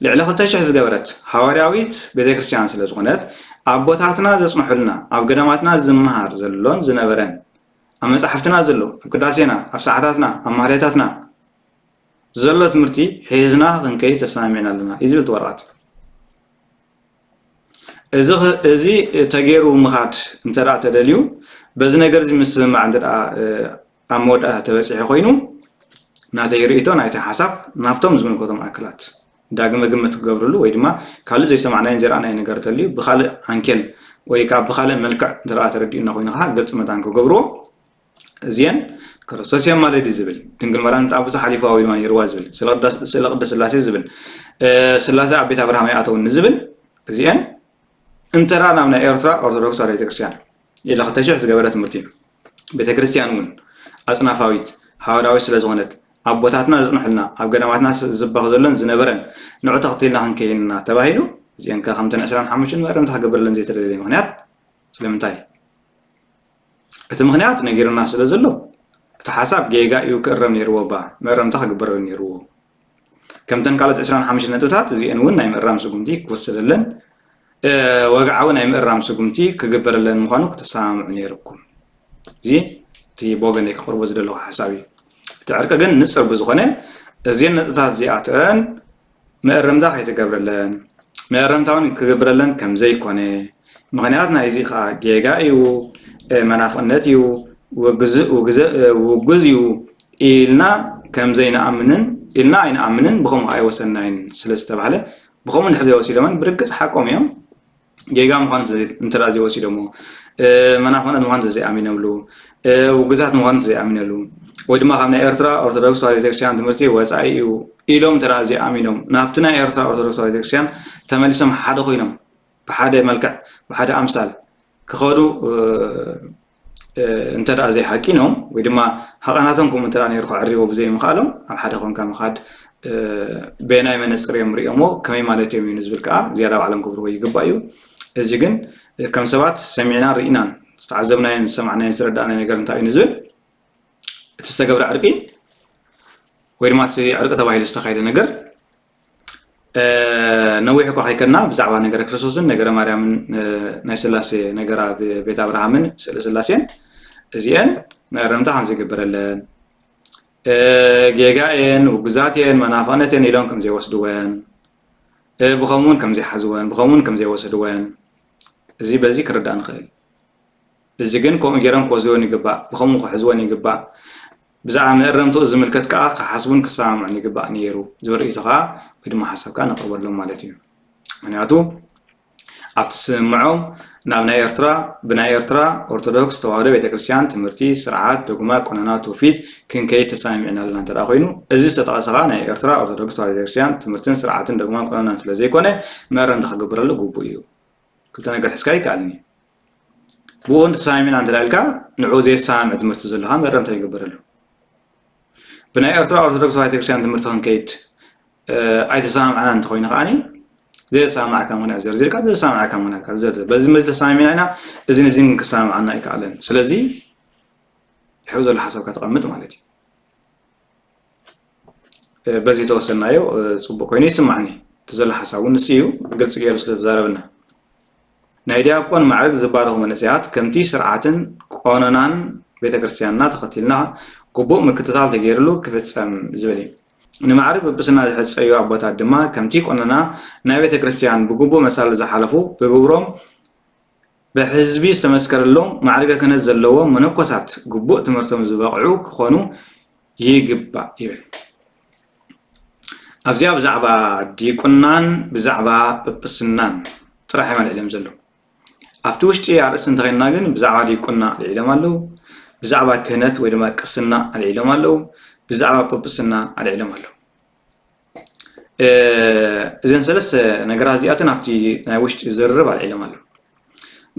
ልዕሊ ክልተ ሽሕ ዝገበረት ሃዋርያዊት ቤተክርስትያን ስለ ዝኾነት ኣቦታትና ዘጽንሑልና ኣብ ገዳማትና ዝመሃር ዘሎን ዝነበረን ኣብ መጻሕፍትና ዘሎ ኣብ ቅዳሴና ኣብ ሰዓታትና ኣብ ማህሌታትና ዘሎ ትምህርቲ ሒዝና ክንከይድ ተሰማሚዕና ኣለና እዩ ዝብል እቲ ወረቐት። እዚ ተገይሩ ምኻድ እንተ ደኣ ተደልዩ በዚ ነገር እዚ ምስምማዕ እንተ ደኣ ኣብ መወዳእታ ተበጺሑ ኮይኑ ናተይ ርእይቶ፣ ናይቲ ሓሳብ ናብቶም ዝምልከቶም ኣካላት ዳግመ ግምት ክገብርሉ ወይ ድማ ካልእ ዘይሰማዕናዮን ዘይረኣናዮ ነገር ተልዩ ብኻልእ ዓንኬል ወይ ከዓ ብኻልእ መልክዕ እንተ ደኣ ተረዲኡና ኮይኑ ከዓ ግልፂ መታን ክገብርዎ። እዚአን ክርስቶስ የማልድ እዩ ዝብል፣ ድንግል ማርያም ተኣብሳ ሓሊፋ ወይ ድማ ነይርዋ ዝብል፣ ስለ ቅዳስ-፣ ስለ ቅድስት ስላሴ ዝብል፣ እ፣ ስላሴ ኣብ ቤት ኣብርሃም ኣይኣተውን ንዝብል፣ እዚአን እንተ ደኣ ናብ ናይ ኤርትራ ኦርቶዶክስ ተዋህዶ ቤተክርስትያን ኢለ ክልተ ሽሕ ዝገበረ ትምህርቲ እዩ። ቤተክርስትያን እውን ኣጽናፋዊት ሃዋርያዊት ስለ ዝኾነት፣ ኣቦታትና ዘጽንሑልና፣ ኣብ ገዳማትና ስ-፣ ዝበኽ ዘሎን ዝነበረን ንዑ ተኽቲልና ክንከይንና ተባሂሉ፣ እዚአን ከ ከምተን ዕስራን ሓሙሽተን መእረምታ ክገብረለን ዘይተደለየ ምኽንያት ስለምንታይ? እቲ ምኽንያት ነጊርና ስለ ዘሎ፣ እቲ ሓሳብ ጌጋ እዩ፣ ክእረም ነይርዎ፣ እባ መእረምታ ክግበረሉ ነይርዎ። ከምተን ካልኦት ዕስራን ሓሙሽተን ነጥብታት፣ እዚአን እውን ናይ ምእራም ስጉምቲ ክወሰደለን፣ እ፣ ወግዓዊ ናይ ምእራም ስጉምቲ ክግበረለን ምዃኑ ክትሰማምዑ ነይርኩም። እዚ እቲ ብወገነይ ክቕርቦ ዝደለኹ ሓሳብ እዩ። እቲ ዕርቂ ግን ንጽር ብዝኾነ፣ እዚአን ነጥብታት እዚኣተን መእረምታ ከይተገብረለን፣ መእረምታ እውን ክግብረለን ከም ዘይኮነ፣ ምኽንያት ናይዚ ኸኣ ጌጋ እዩ፣ እ፣ መናፍቕነት እዩ፣ ውግዝ-፣ ውግዘ-፣ እ፣ ውጉዝ እዩ ኢልና ከም ዘይንኣምንን፣ ኢልና ኣይንኣምንን፣ ብኸምኡ ኸኣ ኣይወሰንናዮን ስለ ዝተባህለ፣ ብኸምኡ እንድሕር ዘይወሲዶመን ብርግጽ ሓቆም እዮም። ጌጋ ምዃኑ እንተ-፣ እንተ ደኣ ዘይወሲዶሞ፣ እ፣ መናፍቕነት ምዃኑ ዘይኣሚነሉ፣ እ፣ ውጉዛት ምዃኑ ዘይኣሚነሉ፣ ወይ ድማ ካብ ናይ ኤርትራ ኦርቶዶክስ ተዋህዶ ቤተክርስትያን ትምህርቲ ወጻኢ እዩ ኢሎም እንተ ደኣ ዘይኣሚኖም፣ ናብቲ ናይ ኤርትራ ኦርቶዶክስ ተዋህዶ ቤተክርስትያን ተመሊሶም ሓደ ኮይኖም፣ ብሓደ መልክዕ፣ ብሓደ ኣምሳል ክኸዱ፣ እ፣ እ፣ እንተ ደኣ ዘይሓቂኖም፣ ወይ ድማ ሃቐናቶም ከምኡ እንተ ደኣ ነይሩ ከዕርይዎ ብዘይምኽኣሎም፣ ኣብ ሓደ ኮንካ ምኻድ፣ እ፣ በየናይ መነጽር እዮም ሪኦሞ፣ ከመይ ማለት እዮም እዩ ንዝብል ከኣ ዝያዳ ባዕሎም ክብርዎ ይግባእ እዩ። እዚ ግን፣ እ፣ ከም ሰባት ሰሚዕናን ርኢናን፣ ዝተዓዘብናዮን ዝሰማዕናዮን ዝተረዳእናዮ ነገር እንታይ እዩ ንዝብል፣ እቲ ዝተገብረ ዕርቂ ወይ ድማ እቲ ዕርቂ ተባሂሉ ዝተኻየደ ነገር፣ እ፣ ነዊሕ እኳ ከይከድና ብዛዕባ ነገረ ክርስቶስን ነገረ ማርያምን፣ እ፣ ናይ ስላሴ ነገራ ብ-፣ ቤት ኣብርሃምን ስእለ ስላሴን እዚአን መእረምታ ከም ዘይግበረለን፣ እ፣ ጌጋ እየን፣ ውጉዛት እየን፣ መናፍቕነት እየን ኢሎም ከም ዘይወስድወን፣ እ፣ ብኸምኡ እውን ከም ዘይሓዝወን፣ ብኸምኡ እውን ከም ዘይወሰድወን፣ እዚ በዚ ክርዳእ ንኽእል። እዚ ግን ከምኡ ገይሮም ክወስድወን ይግባእ፣ ብኸምኡ ክሕዝወን ይግባእ። ብዛዕባ መእረምትኡ ዝምልከት ከኣ ክሓስቡን ክሰማምዑን ይግባእ ነይሩ ዝብል ርእይቶ ከኣ ወይ ድማ ሓሳብ ከኣ ነቕርበሎም ማለት እዩ። ምኽንያቱ ኣብቲ ስምምዖም ናብ ናይ ኤርትራ፣ ብናይ ኤርትራ ኦርቶዶክስ ተዋህዶ ቤተክርስትያን ትምህርቲ፣ ስርዓት፣ ዶግማ፣ ቆነና፣ ትውፊት ክንከይድ ተሰማሚዕና ኣለና እንተ ደኣ ኮይኑ፣ እዚ ዝተጠቐሰ ከኣ ናይ ኤርትራ ኦርቶዶክስ ተዋህዶ ቤተክርስትያን ትምህርትን ስርዓትን ዶግማን ቆነናን ስለ ዘይኮነ፣ መእረምታ ክግበረሉ ግቡእ እዩ። ክልተ ነገር ሒዝካ ኣይከኣልን እዩ። ብኡ እንተሰማሚዕና እንተ ኢልካ፣ ንዕኡ ዘየሰማምዕ ትምህርቲ ዘሎ ከኣ መእረምታ ይግበረሉ። ብናይ ኤርትራ ኦርቶዶክስ ተዋህዶ ቤተክርስትያን ትምህርቲ ክንከይድ፣ እ፣ ኣይተሰማምዕናን እንተኾይኑ ከኣኒ፣ ዘየሰማምዓካ ምኽንያት ዘርዚርካ፣ ዘየሰማምዓካ ምኽንያት ዘርዝር። በዚ መዚ ተሰማሚዕና ኢና፣ እዚን እዚን ክሰማምዓና ኣይከኣለን። ስለዚ፣ ድሕሪ ዘሎ ሓሳብካ ተቐምጥ ማለት እዩ። እ፣ በዚ ተወሰናዮ፣ እ፣ ጽቡቕ ኮይኑ ይስማዕኒ። እቲ ዘሎ ሓሳብ እውን ንሱ እዩ፣ ግልጺ ገይሩ ስለ ተዛረበና። ናይ ዲያቆን ማዕርግ ዝባረኹ መንእሰያት ከምቲ ስርዓትን ቆነናን ቤተ ክርስቲያንና ተኸቲልና ግቡእ ምክትታል ተገይርሉ ክፍጸም ዝብል እዩ። ንማዕርግ ጵጵስና ዝሕጸዩ ኣቦታት ድማ ከምቲ ቆነና ናይ ቤተ ክርስቲያን ብግቡእ መሳሊ ዝሓለፉ ብግብሮም ብሕዝቢ ዝተመስከረሎም ማዕርገ ክህነት ዘለዎም መነኮሳት ግቡእ ትምህርቶም ዝበቕዑ ክኾኑ ይግባእ ይብል። ኣብዚኣ ብዛዕባ ዲቁናን ብዛዕባ ጵጵስናን ጥራሕ እዮም ኣልዒሎም ዘለዉ። ኣብቲ ውሽጢ ኣርእስቲ እንተኸይንና ግን ብዛዕባ ዲቁና ኣልዒሎም ኣለዉ፣ ብዛዕባ ክህነት ወይ ድማ ቅስና ኣልዒሎም ኣለዉ፣ ብዛዕባ ጵጵስና ኣልዒሎም ኣለዉ። እ፣ እዘን ሰለስተ ነገራት እዚኣተን ኣብቲ ናይ ውሽጢ ዝርርብ ኣልዒሎም ኣለዉ።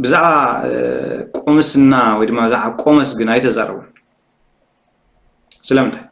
ብዛዕባ፣ እ፣ ቆምስና ወይ ድማ ብዛዕባ ቆመስ ግን ኣይተዛረቡን። ስለምንታይ?